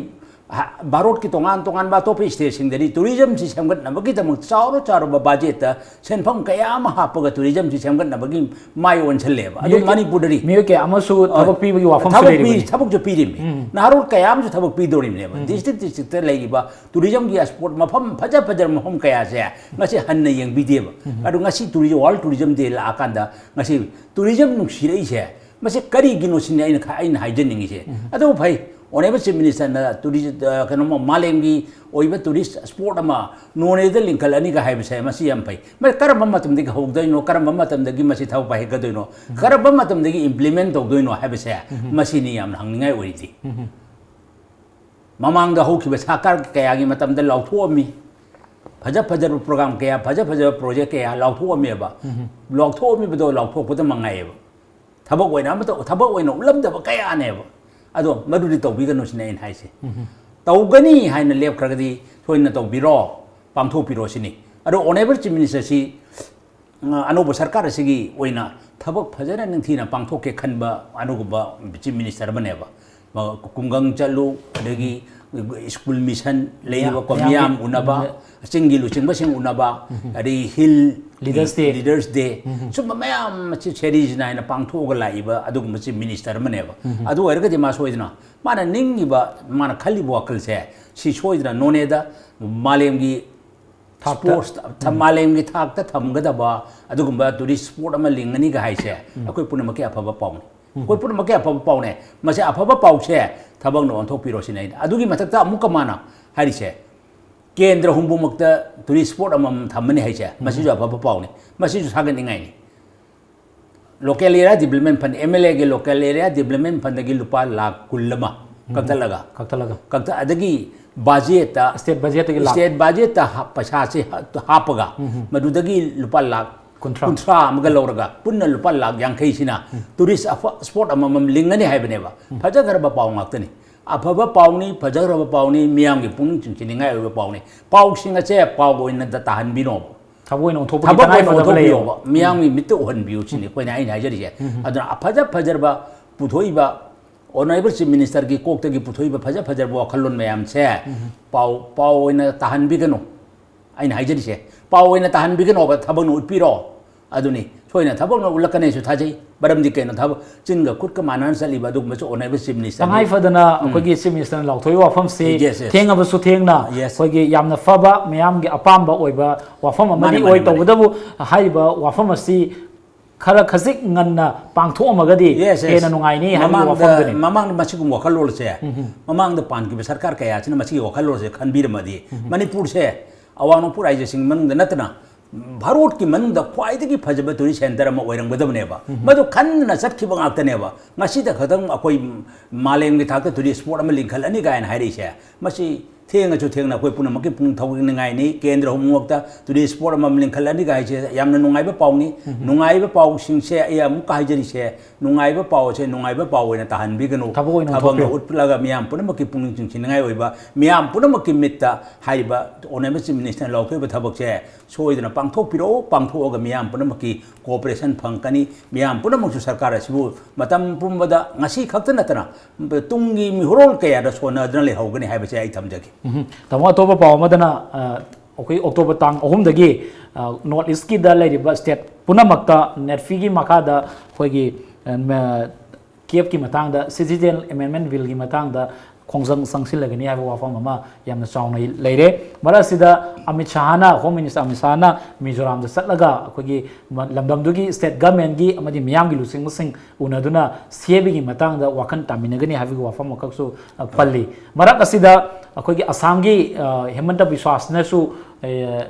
ꯍ-, ꯚꯥꯔꯠꯀꯤ ꯇꯣꯉꯥꯟ ꯇꯣꯉꯥꯟꯕ ꯑꯇꯣꯞꯄ ꯁ꯭ꯇꯦꯠꯁꯤꯡꯗꯗꯤ ꯇꯨꯔꯤꯖꯝꯁꯤ ꯁꯦꯝꯒꯠꯅꯕꯒꯤꯗꯃꯛ ꯆꯥꯎꯔ ꯆꯥꯎꯔꯕ ꯕꯖꯦꯠꯇ ꯁꯦꯟꯐꯝ ꯀꯌꯥ ꯑꯃ ꯍꯥꯞꯄꯒ ꯇꯨꯔꯤꯖꯝꯁꯤ ꯁꯦꯝꯒꯠꯅꯕꯒꯤ ꯃꯥꯏ ꯑꯣꯟꯁꯤꯜꯂꯦꯕ꯫ ꯑꯗꯨ ꯃꯤꯑꯣꯏ ꯀꯌꯥ-, ꯃꯅꯤꯄꯨꯔꯗꯗꯤ ꯃꯤꯑꯣꯏ ꯀꯌꯥ ꯑꯃꯁꯨ ꯊꯕꯛ ꯊꯕꯛ ꯄꯤ-, ꯄꯤꯕꯒꯤ ꯋꯥꯐꯝꯁꯨ ꯊꯕꯛ ꯄꯤ-, ꯂꯩꯔꯤꯕꯅꯤ꯫ ꯊꯕꯛꯁꯨ ꯄꯤꯔꯤꯕꯅꯤ꯫ ꯅꯍꯥꯔꯣꯜ ꯀꯌꯥ ꯑꯃꯁꯨ ꯊꯕꯛ ꯄꯤꯗꯧꯔꯤꯕꯅꯦꯕ꯫ ꯗꯤꯁꯇ꯭ꯔꯤꯛ ꯗꯤꯁꯇ꯭ꯔꯤꯛꯇ ꯂꯩꯔꯤꯕ ꯇꯨꯔꯤꯖꯝꯒꯤ ꯁ꯭ꯄꯣꯠ ꯃꯐꯝ ꯐꯖ ꯐꯖꯔꯕ ꯃꯐꯝ ꯀꯌꯥꯁꯦ ꯉꯁꯤ ꯍꯟꯅ ꯌꯦꯡꯕꯤꯗꯦꯕ꯫ ꯑꯗꯨ ꯉꯁꯤ ꯇꯨꯔꯤꯖꯝ, ꯋꯥꯔꯜ ꯇꯨꯔꯤꯖꯝ ꯗꯦ ꯂꯥꯛꯑꯀꯥꯟꯗ ꯉꯁꯤ ꯇꯨꯔꯤꯖꯝ ꯅꯨꯡꯁꯤꯔꯛꯏꯁꯦ ꯃꯁꯤ ꯀꯔꯤꯒꯤꯅꯣ ꯁꯤꯅꯤ ꯑꯩꯅ ꯈ-, ꯑꯩꯅ ꯍꯥꯏꯖꯅꯤꯡꯉꯤꯁꯦ꯫ ꯑꯗꯨꯕꯨ ꯐꯩ, ꯑꯣꯅꯔꯦꯕꯜ ꯆꯤꯐ ꯃꯤꯅꯤꯁꯇꯔꯅ ꯇꯨꯔꯤꯖ-, ꯑ, ꯀꯩꯅꯣꯃ ꯃꯥꯂꯦꯝꯒꯤ ꯑꯣꯏꯕ ꯇꯨꯔꯤꯁ ꯁ꯭ꯄꯣꯠ ꯑꯃ ꯅꯣꯅꯦꯗ ꯂꯤꯡꯈꯠꯂꯅꯤꯒ ꯍꯥꯏꯕꯁꯦ ꯃꯁꯤ ꯌꯥꯝ ꯐꯩ꯫ ꯃꯁꯤ ꯀꯔꯝꯕ ꯃꯇꯝꯗꯒꯤ ꯍꯧꯗꯣꯏꯅꯣ, ꯀꯔꯝꯕ ꯃꯇꯝꯗꯒꯤ ꯃꯁꯤ ꯊꯕꯛ ꯄꯥꯏꯈꯠꯀꯗꯣꯏꯅꯣ, ꯀꯔꯝꯕ ꯃꯇꯝꯗꯒꯤ ꯏꯝꯄ꯭ꯂꯤꯃꯦꯟ ꯇꯧꯗꯣꯏꯅꯣ ꯍꯥꯏꯕꯁꯦ ꯃꯁꯤꯅꯤ ꯌꯥꯝꯅ ꯍꯪꯅꯤꯡꯉꯥꯏ ꯑꯣꯏꯔꯤꯗꯤ꯫ ꯃꯃꯥꯡꯗ ꯍꯧꯈꯤꯕ ꯁꯔꯀꯥꯔ ꯀꯌꯥꯒꯤ ꯃꯇꯝꯗ ꯂꯥꯎꯊꯣꯛꯑꯝꯃꯤ꯫ ꯐꯖ ꯐꯖꯕ ꯄ꯭ꯔꯣꯒ꯭ꯔꯥꯝ ꯀꯌꯥ, ꯐꯖ ꯐꯖꯕ ꯄ꯭ꯔꯣꯖꯦꯛ ꯀꯌꯥ ꯂꯥꯎꯊꯣꯛꯑꯝꯃꯦꯕ꯫ ꯂꯥꯎꯊꯣꯛꯑꯝꯃꯤꯕꯗꯣ ꯂꯥꯎꯊꯣꯛꯄꯗ ꯃꯉꯥꯏꯌꯦꯕ꯫ ꯊꯕꯛ ꯑꯣꯏꯅ ꯑꯃꯠꯇ, ꯊꯕꯛ ꯑꯣꯏꯅ ꯎꯠꯂꯝꯗꯕ ꯀꯌꯥꯅꯦꯕ꯫ ꯑꯗꯣ ꯃꯗꯨꯗꯤ ꯇꯧꯕꯤꯒꯅꯨ ꯁꯤꯅꯤ ꯑꯩꯅ ꯍꯥꯏꯁꯦ꯫ ꯇꯧꯒꯅꯤ ꯍꯥꯏꯅ ꯂꯦꯞꯈ꯭ꯔꯒꯗꯤ ꯁꯣꯏꯗꯅ ꯇꯧꯕꯤꯔꯣ, ꯄꯥꯡꯊꯣꯛꯄꯤꯔꯣ ꯁꯤꯅꯤ꯫ ꯑꯗꯣ ꯑꯣꯅꯔꯦꯕꯜ ꯆꯤꯐ ꯃꯤꯅꯤꯁꯇꯔꯁꯤ ꯑ, ꯑꯅꯧꯕ ꯁꯔꯀꯥꯔ ꯑꯁꯤꯒꯤ ꯑꯣꯏꯅ ꯊꯕꯛ ꯐꯖꯅ ꯅꯤꯡꯊꯤꯅ ꯄꯥꯡꯊꯣꯛꯀꯦ ꯈꯟꯕ ꯑꯗꯨꯒꯨꯝꯕ ꯆꯤꯐ ꯃꯤꯅꯤꯁꯇꯔ ꯑꯃꯅꯦꯕ꯫ ꯃ-, ꯈꯨꯡꯒꯪ ꯆꯠꯂꯨ, ꯑꯗꯒꯤ ꯁ꯭ꯀꯨꯜ ꯃꯤꯁꯟ ꯂꯩꯔꯤꯕꯀꯣ, ꯃꯌꯥꯝ, ꯃꯤꯌꯥꯝ ꯃꯌꯥꯝꯒꯤ ꯎꯅꯕ, ꯎꯝ꯫ ꯆꯤꯡꯒꯤ ꯂꯨꯆꯤꯡꯕꯁꯤꯡ ꯎꯅꯕ, ꯎꯝ꯫ ꯑꯗꯩ ꯍꯤꯜ ꯂꯤꯗꯔꯁ ꯗꯦ꯫ ꯂꯤꯗꯔꯁ ꯗꯦ, ꯎꯝ꯫ ꯁꯨꯝꯕ ꯃꯌꯥꯝ ꯑꯁꯤ ꯁꯦꯔꯤꯁ ꯅꯥꯏꯅ ꯄꯥꯡꯊꯣꯛꯑꯒ ꯂꯥꯛꯏꯕ ꯑꯗꯨꯒꯨꯝꯕ ꯆꯤꯐ ꯃꯤꯅꯤꯁꯇꯔ ꯑꯃꯅꯦꯕ꯫ ꯎꯝ꯫ ꯑꯗꯨ ꯑꯣꯏꯔꯒꯗꯤ ꯃꯥ ꯁꯣꯏꯗꯅ ꯃꯥꯅ ꯅꯤꯡꯉꯤꯕ, ꯃꯥꯅ ꯈꯜꯂꯤꯕ ꯋꯥꯈꯜꯁꯦ ꯁꯤ ꯁꯣꯏꯗꯅ ꯅꯣꯅꯦꯗ ꯃꯥꯂꯦꯝꯒꯤ ꯊꯥꯛꯇ꯫ ꯁ꯭ꯄꯣꯔꯠꯁ ꯊ-, ꯎꯝ꯫ ꯃꯥꯂꯦꯝꯒꯤ ꯊꯥꯛꯇ ꯊꯝꯒꯗꯕ ꯑꯗꯨꯒꯨꯝꯕ ꯇꯨꯔꯤꯁ ꯁ꯭ꯄꯣꯠ ꯑꯃ ꯂꯤꯡꯒꯅꯤꯒ ꯍꯥꯏꯁꯦ ꯎꯝ꯫ ꯑꯩꯈꯣꯏ ꯄꯨꯝꯅꯃꯛꯀꯤ ꯑꯐꯕ ꯄꯥꯎꯅꯤ꯫ ꯎꯝ꯫ ꯑꯩꯈꯣꯏ ꯄꯨꯝꯅꯃꯛꯀꯤ ꯑꯐꯕ ꯄꯥꯎꯅꯦ꯫ ꯃꯁꯤ ꯑꯐꯕ ꯄꯥꯎꯁꯦ ꯊꯕꯛꯅ ꯑꯣꯟꯊꯣꯛꯄꯤꯔꯣ ꯁꯤꯅꯤ ꯑꯩꯅ꯫ ꯑꯗꯨꯒꯤ ꯃꯊꯛꯇ ꯑꯃꯨꯛꯀ ꯃꯥꯅ ꯍꯥꯏꯔꯤꯁꯦ, ꯀꯦꯟꯗ꯭ꯔ ꯍꯨꯝꯐꯨꯃꯛꯇ ꯇꯨꯔꯤꯁ ꯁ꯭ꯄꯣꯠ ꯑꯃꯃꯝ ꯊꯝꯃꯅꯤ ꯍꯥꯏꯁꯦ, ꯎꯝ꯫ ꯃꯁꯤꯁꯨ ꯑꯐꯕ ꯄꯥꯎꯅꯤ, ꯃꯁꯤꯁꯨ ꯊꯥꯒꯠꯅꯤꯡꯉꯥꯏꯅꯤ꯫ Local Area Development Fund, MLA ꯒꯤ Local Area Development Fund ꯗꯒꯤ ꯂꯨꯄꯥ ꯂꯥꯈ ꯀꯨꯟ ꯑꯃ ꯎꯝ꯫ ꯀꯛꯊꯠꯂꯒ, ꯀꯛꯊꯠꯂꯒ꯫ ꯀꯛꯊ-, ꯑꯗꯒꯤ ꯕꯖꯦꯠꯇ, ꯁ꯭ꯇꯦꯠ ꯕꯖꯦꯠꯇꯒꯤ ꯂꯥꯈ꯫ ꯁ꯭ꯇꯦꯠ ꯕꯖꯦꯠꯇ ꯍꯥꯞ-, ꯄꯩꯁꯥꯁꯤ ꯍꯥ-, ꯍꯥꯞꯄꯒ ꯎꯝ꯫ ꯃꯗꯨꯗꯒꯤ ꯂꯨꯄꯥ ꯂꯥꯈ ꯀꯨꯟꯊ꯭ꯔꯥ꯫ ꯀꯨꯟꯊ꯭ꯔꯥ ꯑꯃꯒ ꯂꯧꯔꯒ ꯄꯨꯟꯅ ꯂꯨꯄꯥ ꯂꯥꯈ ꯌꯥꯡꯈꯩꯁꯤꯅ ꯎꯝ꯫ ꯇꯨꯔꯤꯁ ꯑꯐ-, ꯁ꯭ꯄꯣꯠ ꯑꯃꯃꯝ ꯂꯤꯡꯒꯅꯤ ꯍꯥꯏꯕꯅꯦꯕ꯫ ꯎꯝ꯫ ꯐꯖꯈ꯭ꯔꯕ ꯄꯥꯎ ꯉꯥꯛꯇꯅꯤ꯫ ꯑꯐꯕ ꯄꯥꯎꯅꯤ, ꯐꯖꯈ꯭ꯔꯕ ꯄꯥꯎꯅꯤ, ꯃꯤꯌꯥꯝꯒꯤ ꯄꯨꯛꯅꯤꯡ ꯆꯤꯡꯁꯤꯟꯅꯤꯡꯉꯥꯏ ꯑꯣꯏꯕ ꯄꯥꯎꯅꯤ꯫ ꯄꯥꯎꯁꯤꯡ ꯑꯁꯦ ꯄꯥꯎ ꯑꯣꯏꯅ ꯇꯥꯍꯟꯕꯤꯅꯣꯕ꯫ ꯊꯕꯛ ꯑꯣꯏꯅ ꯑꯣꯟꯊꯣꯛꯄꯒꯤ ꯊꯕꯛ ꯑꯣꯏꯅ ꯇꯉꯥꯏ ꯐꯗꯕ ꯂꯩꯌꯦꯕ꯫ ꯑꯣꯟꯊꯣꯛꯄꯤꯌꯣꯕ, ꯃꯤꯌꯥꯝꯒꯤ ꯃꯤꯠꯇ ꯎꯍꯟꯕꯤꯌꯨ ꯁꯤꯅꯤ ꯑꯩꯈꯣꯏꯅ, ꯑꯩꯅ ꯍꯥꯏꯖꯔꯤꯁꯦ꯫ ꯎꯝ꯫ ꯑꯗꯨꯅ ꯐꯖ ꯐꯖꯔꯕ ꯄꯨꯊꯣꯛꯏꯕ, ꯑꯣꯅꯔꯦꯕꯜ ꯆꯤꯐ ꯃꯤꯅꯤꯁꯇꯔꯒꯤ ꯀꯣꯛꯇꯒꯤ ꯄꯨꯊꯣꯛꯏꯕ ꯐꯖ ꯐꯖꯔꯕ ꯋꯥꯈꯜꯂꯣꯟ ꯃꯌꯥꯝꯁꯦ ꯎꯝ꯫ ꯄꯥꯎ, ꯄꯥꯎ ꯑꯣꯏꯅ ꯇꯥꯍꯟꯕꯤꯒꯅꯨ꯫ ꯑꯩꯅ ꯍꯥꯏꯖꯔꯤꯁꯦ, ꯄꯥꯎ ꯑꯣꯏꯅ ꯇꯥꯍꯟꯕꯤꯒꯅꯣꯕ, ꯊꯕꯛꯅ ꯎꯠꯄꯤꯔꯣ꯫ ꯑꯗꯨꯅꯤ, ꯁꯣꯏꯅ ꯊꯕꯛꯅ ꯎꯠꯂꯛꯀꯅꯤꯁꯨ ꯊꯥꯖꯩ꯫ ꯃꯔꯝꯗꯤ ꯀꯩꯅꯣ, ꯊꯕꯛ ꯆꯤꯟꯒ ꯈꯨꯠꯀ ꯃꯥꯟꯅꯅ ꯆꯠꯂꯤꯕ ꯑꯗꯨꯒꯨꯝꯕꯁꯨ ꯑꯣꯅꯔꯦꯕꯜ ꯆꯤꯐ ꯃꯤꯅꯤꯁꯇꯔꯅꯤ꯫ ꯇꯉꯥꯏ ꯐꯗꯅ ꯎꯝ꯫ ꯑꯩꯈꯣꯏꯒꯤ ꯆꯤꯐ ꯃꯤꯅꯤꯁꯇꯔꯅ ꯂꯥꯎꯊꯣꯛꯏꯕ ꯋꯥꯐꯝꯁꯤ Yes, yes. ꯊꯦꯡꯉꯕꯁꯨ ꯊꯦꯡꯅ Yes. ꯑꯩꯈꯣꯏꯒꯤ ꯌꯥꯝꯅ ꯐꯕ, ꯃꯤꯌꯥꯝꯒꯤ ꯑꯄꯥꯝꯕ ꯑꯣꯏꯕ ꯋꯥꯐꯝ ꯑꯃꯗꯤ ꯃꯥꯅꯦ, ꯑꯣꯏ꯫ ꯃꯥꯅꯦ, ꯃꯥꯅꯦ꯫ ꯇꯧꯕꯇꯕꯨ ꯍꯥꯏꯔꯤꯕ ꯋꯥꯐꯝ ꯑꯁꯤ ꯈꯔ ꯈꯖꯤꯛ ꯉꯟꯅ ꯄꯥꯡꯊꯣꯛꯑꯝꯃꯒꯗꯤ Yes, yes. ꯍꯦꯟꯅ ꯅꯨꯡꯉꯥꯏꯅꯤ ꯍꯥꯏꯕꯒꯤ ꯃꯃꯥꯡꯗ, ꯋꯥꯐꯝꯗꯨꯅꯤ꯫ ꯃꯃꯥꯡꯗ ꯃꯁꯤꯒꯨꯝꯕ ꯋꯥꯈꯜꯂꯣꯟꯁꯦ, ꯎꯝ, ꯎꯝ꯫ ꯃꯃꯥꯡꯗ ꯄꯥꯟꯈꯤꯕ ꯁꯔꯀꯥꯔ ꯀꯌꯥꯁꯤꯅ ꯃꯁꯤꯒꯤ ꯋꯥꯈꯜꯂꯣꯟꯁꯦ ꯈꯟꯕꯤꯔꯝꯃꯗꯤ, ꯎꯝ, ꯎꯝ꯫ ꯃꯅꯤꯄꯨꯔꯁꯦ ꯑꯋꯥꯡ ꯅꯣꯡꯄꯣꯛ ꯔꯥꯏꯖ꯭ꯌꯁꯤꯡ ꯃꯅꯨꯡꯗ ꯅꯠꯇꯅ ꯚꯥꯔꯠꯀꯤ ꯃꯅꯨꯡꯗ ꯈ꯭ꯋꯥꯏꯗꯒꯤ ꯐꯖꯕ ꯇꯨꯔꯤꯁ ꯁꯦꯟꯇꯔ ꯑꯃ ꯑꯣꯏꯔꯝꯒꯗꯕꯅꯦꯕ꯫ ꯎꯝ꯫ ꯃꯗꯨ ꯈꯟꯗꯅ ꯆꯠꯈꯤꯕ ꯉꯥꯛꯇꯅꯦꯕ꯫ ꯉꯁꯤꯗ ꯈꯛꯇꯪ ꯑꯩꯈꯣꯏ ꯃꯥꯂꯦꯝꯒꯤ ꯊꯥꯛꯇ ꯇꯨꯔꯤꯁ ꯁ꯭ꯄꯣꯠ ꯑꯃ ꯂꯤꯡꯈꯠꯂꯅꯤ ꯀꯥꯏꯅ ꯍꯥꯏꯔꯛꯏꯁꯦ, ꯃꯁꯤ ꯊꯦꯡꯉꯁꯨ ꯊꯦꯡꯅ ꯑꯩꯈꯣꯏ ꯄꯨꯝꯅꯃꯛꯀꯤ ꯄꯨꯛꯅꯤꯡ ꯊꯧꯒꯠꯅꯤꯡꯉꯥꯏꯅꯤ꯫ ꯀꯦꯟꯗ꯭ꯔ ꯍꯨꯝꯃꯛꯇ ꯇꯨꯔꯤꯁ ꯁ꯭ꯄꯣꯠ ꯑꯃ ꯂꯤꯡꯈꯠꯂꯅꯤꯒ ꯍꯥꯏꯁꯦ ꯌꯥꯝꯅ ꯅꯨꯡꯉꯥꯏꯕ ꯄꯥꯎꯅꯤ꯫ ꯅꯨꯡꯉꯥꯏꯕ ꯄꯥꯎꯁꯤꯡꯁꯦ ꯑꯩ ꯑꯃꯨꯛꯀ ꯍꯥꯏꯖꯔꯤꯁꯦ, ꯅꯨꯡꯉꯥꯏꯕ ꯄꯥꯎ ꯑꯁꯦ ꯅꯨꯡꯉꯥꯏꯕ ꯄꯥꯎ ꯑꯣꯏꯅ ꯇꯥꯍꯟꯕꯤꯒꯅꯨ꯫ ꯊꯕꯛ ꯑꯣꯏꯅ ꯊꯕꯛꯅ ꯑꯣꯟꯊꯣꯛꯄꯤꯌꯨ꯫ ꯎꯠꯂꯒ ꯃꯤꯌꯥꯝ ꯄꯨꯝꯅꯃꯛꯀꯤ ꯄꯨꯛꯅꯤꯡ ꯆꯤꯡꯁꯤꯟꯅꯤꯡꯉꯥꯏ ꯑꯣꯏꯕ, ꯃꯤꯌꯥꯝ ꯄꯨꯝꯅꯃꯛꯀꯤ ꯃꯤꯠꯇ ꯍꯥꯏꯔꯤꯕ ꯑꯣꯅꯔꯦꯕꯜ ꯆꯤꯐ ꯃꯤꯅꯤꯁꯇꯔꯅ ꯂꯧꯊꯣꯛꯏꯕ ꯊꯕꯛꯁꯦ ꯁꯣꯏꯗꯅ ꯄꯥꯡꯊꯣꯛꯄꯤꯔꯛꯎ꯫ ꯄꯥꯡꯊꯣꯛꯑꯒ ꯃꯤꯌꯥꯝ ꯄꯨꯝꯅꯃꯛꯀꯤ ꯀꯣꯑꯣꯄꯔꯦꯁꯟ ꯐꯪꯉꯛꯀꯅꯤ꯫ ꯃꯤꯌꯥꯝ ꯄꯨꯝꯅꯃꯛꯁꯨ ꯁꯔꯀꯥꯔ ꯑꯁꯤꯕꯨ ꯃꯇꯝ ꯄꯨꯝꯕꯗ ꯉꯁꯤ ꯈꯛꯇ ꯅꯠꯇꯅ ꯇꯨꯡꯒꯤ ꯃꯤꯍꯣꯔꯣꯜ ꯀꯌꯥꯗ ꯁꯣꯟꯅꯗꯨꯅ ꯂꯩꯍꯧꯒꯅꯤ ꯍꯥꯏꯕꯁꯦ ꯑꯩ ꯊꯝꯖꯒꯦ꯫ ꯎꯝ꯫ ꯇꯥꯃꯣ, ꯑꯇꯣꯞꯄ ꯄꯥꯎ ꯑꯃꯗꯅ, ꯑ, ꯑꯩꯈꯣꯏ ꯑꯣꯛꯇꯣꯕꯔ ꯇꯥꯡ ꯑꯍꯨꯝꯗꯒꯤ, ꯑ, ꯅꯣꯔꯠ ꯏꯁꯀꯤꯗ ꯂꯩꯔꯤꯕ ꯁ꯭ꯇꯦꯠ ꯄꯨꯝꯅꯃꯛꯇ ꯅꯦꯠꯐꯤꯒꯤ ꯃꯈꯥꯗ ꯑꯩꯈꯣꯏꯒꯤ, ꯑ, ꯃ-, ꯀꯦꯞꯀꯤ ꯃꯇꯥꯡꯗ, ꯁꯤꯇꯤꯖꯦꯟ ꯑꯦꯃꯦꯟꯃꯦꯟ ꯕꯤꯜꯒꯤ ꯃꯇꯥꯡꯗ ꯈꯣꯡꯖꯪ ꯆꯪꯁꯤꯜꯂꯒꯅꯤ ꯍꯥꯏꯕ ꯋꯥꯐꯝ ꯑꯃ ꯌꯥꯝꯅ ꯆꯥꯎꯅ ꯂꯩꯔꯦ꯫ ꯃꯔꯛ ꯑꯁꯤꯗ ꯑꯃꯤꯠ ꯁꯥꯍꯅ, ꯍꯣꯝ ꯃꯤꯅꯤꯁꯇꯔ ꯑꯃꯤꯠ ꯁꯥꯍꯅ ꯃꯤꯖꯣꯔꯥꯝꯗ ꯆꯠꯂꯒ ꯑꯩꯈꯣꯏꯒꯤ ꯃ-, ꯂꯝꯗꯝꯗꯨꯒꯤ ꯁ꯭ꯇꯦꯠ ꯒꯃꯦꯟꯒꯤ ꯑꯃꯗꯤ ꯃꯤꯌꯥꯝꯒꯤ ꯂꯨꯆꯤꯡꯕꯁꯤꯡ ꯎꯅꯗꯨꯅ ꯁꯤ ꯑꯦ ꯕꯤꯒꯤ ꯃꯇꯥꯡꯗ ꯋꯥꯈꯜ ꯇꯥꯃꯤꯟꯅꯒꯅꯤ ꯍꯥꯏꯕꯒꯤ ꯋꯥꯐꯝ ꯑꯃꯈꯛꯁꯨ, ꯑ, ꯄꯜꯂꯤ꯫ ꯃꯔꯛ ꯑꯁꯤꯗ ꯑꯩꯈꯣꯏꯒꯤ ꯑꯁꯥꯝꯒꯤ, ꯑ, ꯍꯦꯃꯟꯇ ꯕꯤꯁ꯭ꯋꯥꯁꯅꯁꯨ, ꯑ,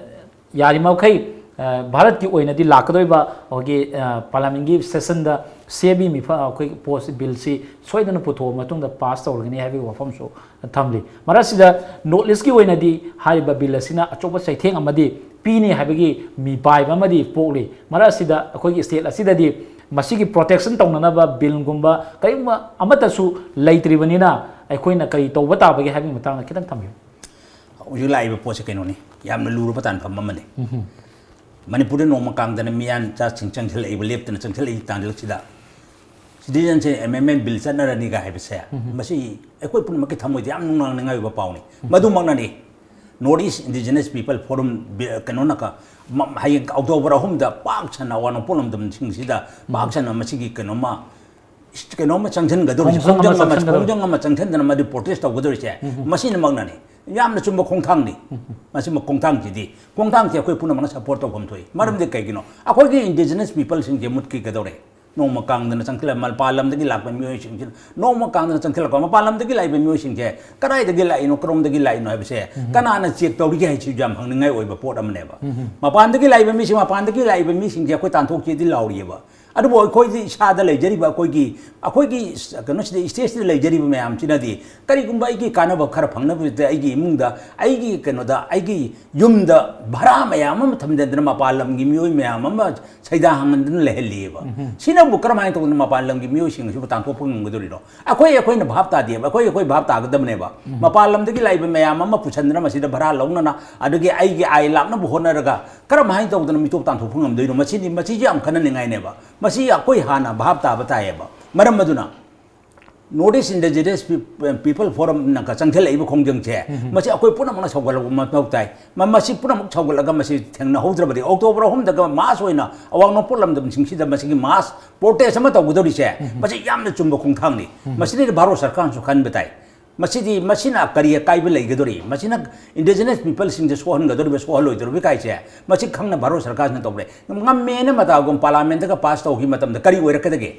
ꯌꯥꯔꯤꯃꯈꯩ, ꯑ, ꯚꯥꯔꯠꯀꯤ ꯑꯣꯏꯅꯗꯤ ꯂꯥꯛꯀꯗꯧꯔꯤꯕ ꯑꯩꯈꯣꯏꯒꯤ, ꯑ, ꯄꯥꯔꯂꯥꯃꯦꯟꯒꯤ ꯁꯦꯁꯟꯗ ꯁꯤ ꯑꯦ ꯕꯤ ꯃꯤꯐꯝ, ꯑꯩꯈꯣꯏꯒꯤ ꯄꯣꯁ ꯕꯤꯜꯁꯤ ꯁꯣꯏꯗꯅ ꯄꯨꯊꯣꯛꯑ ꯃꯇꯨꯡꯗ ꯄꯥꯁ ꯇꯧꯔꯒꯅꯤ ꯍꯥꯏꯕꯒꯤ ꯋꯥꯐꯝꯁꯨ ꯊꯝꯂꯤ꯫ ꯃꯔꯛ ꯑꯁꯤꯗ ꯅꯣꯔꯠ ꯏꯁꯀꯤ ꯑꯣꯏꯅꯗꯤ ꯍꯥꯏꯔꯤꯕ ꯕꯤꯜ ꯑꯁꯤꯅ ꯑꯆꯧꯕ ꯆꯩꯊꯦꯡ ꯑꯃꯗꯤ ꯄꯤꯅꯤ ꯍꯥꯏꯕꯒꯤ ꯃꯤꯄꯥꯏꯕ ꯑꯃꯗꯤ ꯄꯣꯛꯂꯤ꯫ ꯃꯔꯛ ꯑꯁꯤꯗ ꯑꯩꯈꯣꯏꯒꯤ ꯁ꯭ꯇꯦꯠ ꯑꯁꯤꯗꯗꯤ ꯃꯁꯤꯒꯤ ꯄ꯭ꯔꯣꯇꯦꯛꯁꯟ ꯇꯧꯅꯅꯕ ꯕꯤꯜꯒꯨꯝꯕ ꯀꯔꯤꯒꯨꯝꯕ ꯑꯃꯠꯇꯁꯨ ꯂꯩꯇ꯭ꯔꯤꯕꯅꯤꯅ ꯑꯩꯈꯣꯏꯅ ꯀꯔꯤ ꯇꯧꯕ ꯇꯥꯕꯒꯦ ꯍꯥꯏꯕꯒꯤ ꯃꯇꯥꯡꯗ ꯈꯤꯇꯪ ꯊꯝꯕꯤꯌꯨ꯫ ꯍꯧꯖꯤꯛ ꯂꯥꯛꯏꯕ ꯄꯣꯠꯁꯦ ꯀꯩꯅꯣꯅꯤ, ꯌꯥꯝꯅ ꯂꯨꯔꯕ ꯇꯥꯟꯐꯝ ꯑꯃꯅꯤ꯫ ꯎꯝꯍꯨꯝ꯫ ꯃꯅꯤꯄꯨꯔꯗ ꯅꯣꯡꯃ ꯀꯥꯡꯗꯅ ꯃꯤꯌꯥꯟ ꯆꯥꯁꯤꯡ ꯆꯪꯁꯤꯜꯂꯛꯏꯕ, ꯂꯦꯞꯇꯅ ꯆꯪꯁꯤꯜꯂꯛꯏꯕ ꯇꯥꯡꯀꯛꯁꯤꯗ ꯁꯤꯇꯤꯖꯦꯟꯁꯤꯞ ꯑꯦꯃꯦꯟꯃꯦꯟ ꯕꯤꯜ ꯆꯠꯅꯔꯅꯤꯒ ꯍꯥꯏꯕꯁꯦ, ꯎꯝꯍꯨꯝ꯫ ꯃꯁꯤ ꯑꯩꯈꯣꯏ ꯄꯨꯝꯅꯃꯛꯀꯤ ꯊꯃꯣꯏꯗ ꯌꯥꯝ ꯅꯨꯡꯅꯥꯡꯅꯤꯡꯉꯥꯏ ꯑꯣꯏꯕ ꯄꯥꯎꯅꯤ꯫ ꯎꯝ꯫ ꯃꯗꯨꯃꯛꯅꯅꯤ north east indigenous people forum ꯕꯤ-, ꯀꯩꯅꯣꯅ ꯀ-, ꯃ-, ꯍꯌꯦꯡ ꯑꯣꯛꯇꯣꯕꯔ ꯑꯍꯨꯝꯗ ꯄꯥꯛ ꯁꯟꯅ ꯑꯋꯥꯡ ꯅꯣꯡꯄꯣꯛ ꯂꯝꯗꯝꯁꯤꯡꯁꯤꯗ ꯄꯥꯛ ꯎꯝ꯫ ꯁꯟꯅ ꯃꯁꯤꯒꯤ ꯀꯩꯅꯣꯝꯃ ꯏꯁ-, ꯀꯩꯅꯣꯝꯃ ꯆꯪꯁꯤꯟꯒꯗꯧꯔꯤꯁꯦ, ꯈꯣꯡꯖꯪ ꯑꯃ ꯈꯣꯡꯖꯪ ꯑꯃ, ꯆꯪꯁꯤꯟꯒꯗꯧꯔꯤꯁꯦ꯫ ꯈꯣꯡꯖꯪ ꯑꯃ ꯆꯪꯁꯤꯟꯗꯅ ꯃꯗꯨ ꯄ꯭ꯔꯣꯇꯦꯁ ꯇꯧꯒꯗꯧꯔꯤꯁꯦ, ꯎꯝ, ꯎꯝ꯫ ꯃꯁꯤꯅꯃꯛꯅꯅꯤ꯫ ꯌꯥꯝꯅ ꯆꯨꯝꯕ ꯈꯣꯡꯊꯥꯡꯅꯤ꯫ ꯎꯝ, ꯎꯝ꯫ ꯃꯁꯤꯃ ꯈꯣꯡꯊꯥꯡꯁꯤꯗꯤ, ꯈꯣꯡꯊꯥꯡꯁꯤ ꯑꯩꯈꯣꯏ ꯄꯨꯝꯅꯃꯛꯅ ꯁꯄꯣꯔꯠ ꯇꯧꯐꯝ ꯊꯣꯛꯏ꯫ ꯃꯔꯝꯗꯤ ꯀꯩꯒꯤꯅꯣ? ꯑꯩꯈꯣꯏꯒꯤ ꯏꯟꯗꯤꯖꯤꯅꯁ ꯄꯤꯄꯜꯁꯤꯡꯁꯦ ꯃꯨꯠꯈꯤꯒꯗꯧꯔꯦ꯫ ꯅꯣꯡꯃ ꯀꯥꯡꯗꯅ ꯆꯪꯁꯤꯜꯂ-, ꯃꯄꯥꯟ ꯂꯝꯗꯒꯤ ꯂꯥꯛꯄ ꯃꯤꯑꯣꯏꯁꯤꯡꯁꯤꯅ, ꯅꯣꯡꯃ ꯀꯥꯡꯗꯅ ꯆꯪꯁꯤꯜꯂꯛꯄ, ꯃꯄꯥꯟ ꯂꯝꯗꯒꯤ ꯂꯥꯛꯏꯕ ꯃꯤꯑꯣꯏꯁꯤꯡꯁꯦ ꯀꯗꯥꯏꯗꯒꯤ ꯂꯥꯛꯏꯅꯣ, ꯀꯔꯣꯝꯗꯒꯤ ꯂꯥꯛꯏꯅꯣ ꯍꯥꯏꯕꯁꯦ ꯎꯝ꯫ ꯀꯅꯥꯅ ꯆꯦꯛ ꯇꯧꯔꯤꯒꯦ ꯍꯥꯏꯁꯤꯁꯨ ꯌꯥꯝ ꯍꯪꯅꯤꯡꯉꯥꯏ ꯑꯣꯏꯕ ꯄꯣꯠ ꯑꯃꯅꯦꯕ꯫ ꯎꯝ꯫ ꯃꯄꯥꯟꯗꯒꯤ ꯂꯥꯛꯏꯕ ꯃꯤꯁꯤꯡ, ꯃꯄꯥꯟꯗꯒꯤ ꯂꯥꯛꯏꯕ ꯃꯤꯁꯤꯡꯁꯦ ꯑꯩꯈꯣꯏ ꯇꯥꯟꯊꯣꯛꯁꯦꯗꯤ ꯂꯥꯎꯔꯤꯑꯕ꯫ ꯑꯗꯨꯕꯨ ꯑꯩꯈꯣꯏꯗꯤ ꯏꯁꯥꯗ ꯂꯩꯖꯔꯤꯕ ꯑꯩꯈꯣꯏꯒꯤ, ꯑꯩꯈꯣꯏꯒꯤ ꯀꯩꯅꯣꯁꯤꯗ, ꯏꯁꯇꯦꯠꯁꯤꯗ ꯂꯩꯖꯔꯤꯕ ꯃꯌꯥꯝꯁꯤꯅꯗꯤ ꯀꯔꯤꯒꯨꯝꯕ ꯑꯩꯒꯤ ꯀꯥꯟꯅꯕ ꯈꯔ ꯐꯪꯅꯕꯗ ꯑꯩꯒꯤ ꯏꯃꯨꯡꯗ, ꯑꯩꯒꯤ ꯀꯩꯅꯣꯗ, ꯑꯩꯒꯤ ꯌꯨꯝꯗ ꯚꯔꯥ ꯃꯌꯥꯝ ꯑꯃ ꯊꯝꯖꯤꯟꯗꯅ ꯃꯄꯥꯟ ꯂꯝꯒꯤ ꯃꯤꯑꯣꯏ ꯃꯌꯥꯝ ꯑꯃ ꯁꯩꯗꯥꯡꯍꯟꯗꯅ ꯂꯩꯍꯜꯂꯤꯑꯕ꯫ ꯁꯤꯅꯕꯨ ꯀꯔꯝꯍꯥꯏꯅ ꯇꯧꯗꯅ ꯃꯄꯥꯟ ꯂꯝꯒꯤ ꯃꯤꯑꯣꯏꯁꯤꯡ ꯑꯁꯤꯕꯨ ꯇꯥꯟꯊꯣꯛꯄ ꯉꯝꯒꯗꯧꯔꯤꯅꯣ? ꯑꯩꯈꯣꯏ, ꯑꯩꯈꯣꯏꯅ ꯚꯥꯞ ꯇꯥꯗꯦꯕ, ꯑꯩꯈꯣꯏ, ꯑꯩꯈꯣꯏ ꯚꯥꯞ ꯇꯥꯒꯗꯕꯅꯦꯕ꯫ ꯃꯄꯥꯟ ꯂꯝꯗꯒꯤ ꯂꯥꯛꯏꯕ ꯃꯌꯥꯝ ꯑꯃ ꯄꯨꯁꯟꯗꯅ ꯃꯁꯤꯗ ꯚꯔꯥ ꯂꯧꯅꯅ, ꯑꯗꯒꯤ ꯑꯩꯒꯤ ꯑꯥꯏ ꯂꯥꯛꯅꯕ ꯍꯣꯠꯅꯔꯒ ꯀꯔꯝꯍꯥꯏꯅ ꯇꯧꯗꯅ ꯃꯤꯇꯣꯞ ꯇꯥꯟꯊꯣꯛꯄ ꯉꯝꯗꯣꯏꯅꯣ? ꯃꯁꯤꯗꯤ, ꯃꯁꯤꯁꯤ ꯌꯥꯝ ꯈꯟꯅꯅꯤꯡꯉꯥꯏꯅꯦꯕ꯫ ꯃꯁꯤ ꯑꯩꯈꯣꯏ ꯍꯥꯟꯅ ꯚꯥꯞ ꯇꯥꯕ ꯇꯥꯏꯌꯦꯕ꯫ ꯃꯔꯝ ꯑꯗꯨꯅ North East Indigenous Pe-, People Forumꯅꯒ ꯆꯪꯁꯤꯜꯂꯛꯏꯕ ꯈꯣꯡꯖꯪꯁꯦ, ꯃꯁꯤ ꯑꯩꯈꯣꯏ ꯄꯨꯝꯅꯃꯛꯅ ꯁꯧꯒꯠꯂꯛꯄ ꯃꯊꯧ ꯇꯥꯏ꯫ ꯃ-, ꯃꯁꯤ ꯄꯨꯝꯅꯃꯛ ꯁꯧꯒꯠꯂꯒ ꯃꯁꯤ ꯊꯦꯡꯅꯍꯧꯗ꯭ꯔꯕꯗꯤ ꯑꯣꯛꯇꯣꯕꯔ ꯑꯍꯨꯝꯗꯒ ꯃꯥꯁ ꯑꯣꯏꯅ ꯑꯋꯥꯡ ꯅꯣꯡꯄꯣꯛ ꯂꯝꯗꯝꯁꯤꯡꯁꯤꯗ ꯃꯁꯤꯒꯤ ꯃꯥꯁ ꯄ꯭ꯔꯣꯇꯦꯁ ꯑꯃ ꯇꯧꯒꯗꯧꯔꯤꯁꯦ, ꯃꯁꯤ ꯌꯥꯝꯅ ꯆꯨꯝꯕ ꯈꯣꯡꯊꯥꯡꯅꯤ꯫ ꯃꯁꯤꯗꯩꯗ ꯚꯥꯔꯠ ꯁꯔꯀꯥꯔꯅꯁꯨ ꯈꯟꯕ ꯇꯥꯏ꯫ ꯃꯁꯤꯗꯤ, ꯃꯁꯤꯅ ꯀꯔꯤ ꯑꯀꯥꯏꯕ ꯂꯩꯒꯗꯧꯔꯤ? ꯃꯁꯤꯅ Indigenous Peopleꯁꯤꯡꯁꯦ ꯁꯣꯛꯍꯟꯒꯗꯧꯔꯤꯕ, ꯁꯣꯛꯍꯜꯂꯣꯏꯗꯧꯔꯤꯕ ꯀꯥꯏꯁꯦ, ꯃꯁꯤ ꯈꯪꯅ ꯚꯥꯔꯠ ꯁꯔꯀꯥꯔꯁꯤꯅ ꯇꯧꯔꯦ꯫ ꯉꯝꯃꯦꯅ ꯃꯇꯥꯒꯨꯝ ꯄꯥꯔꯂꯥꯃꯦꯟꯠꯇꯒ ꯄꯥꯁ ꯇꯧꯈꯤꯕ ꯃꯇꯝꯗ ꯀꯔꯤ ꯑꯣꯏꯔꯛꯀꯗꯒꯦ?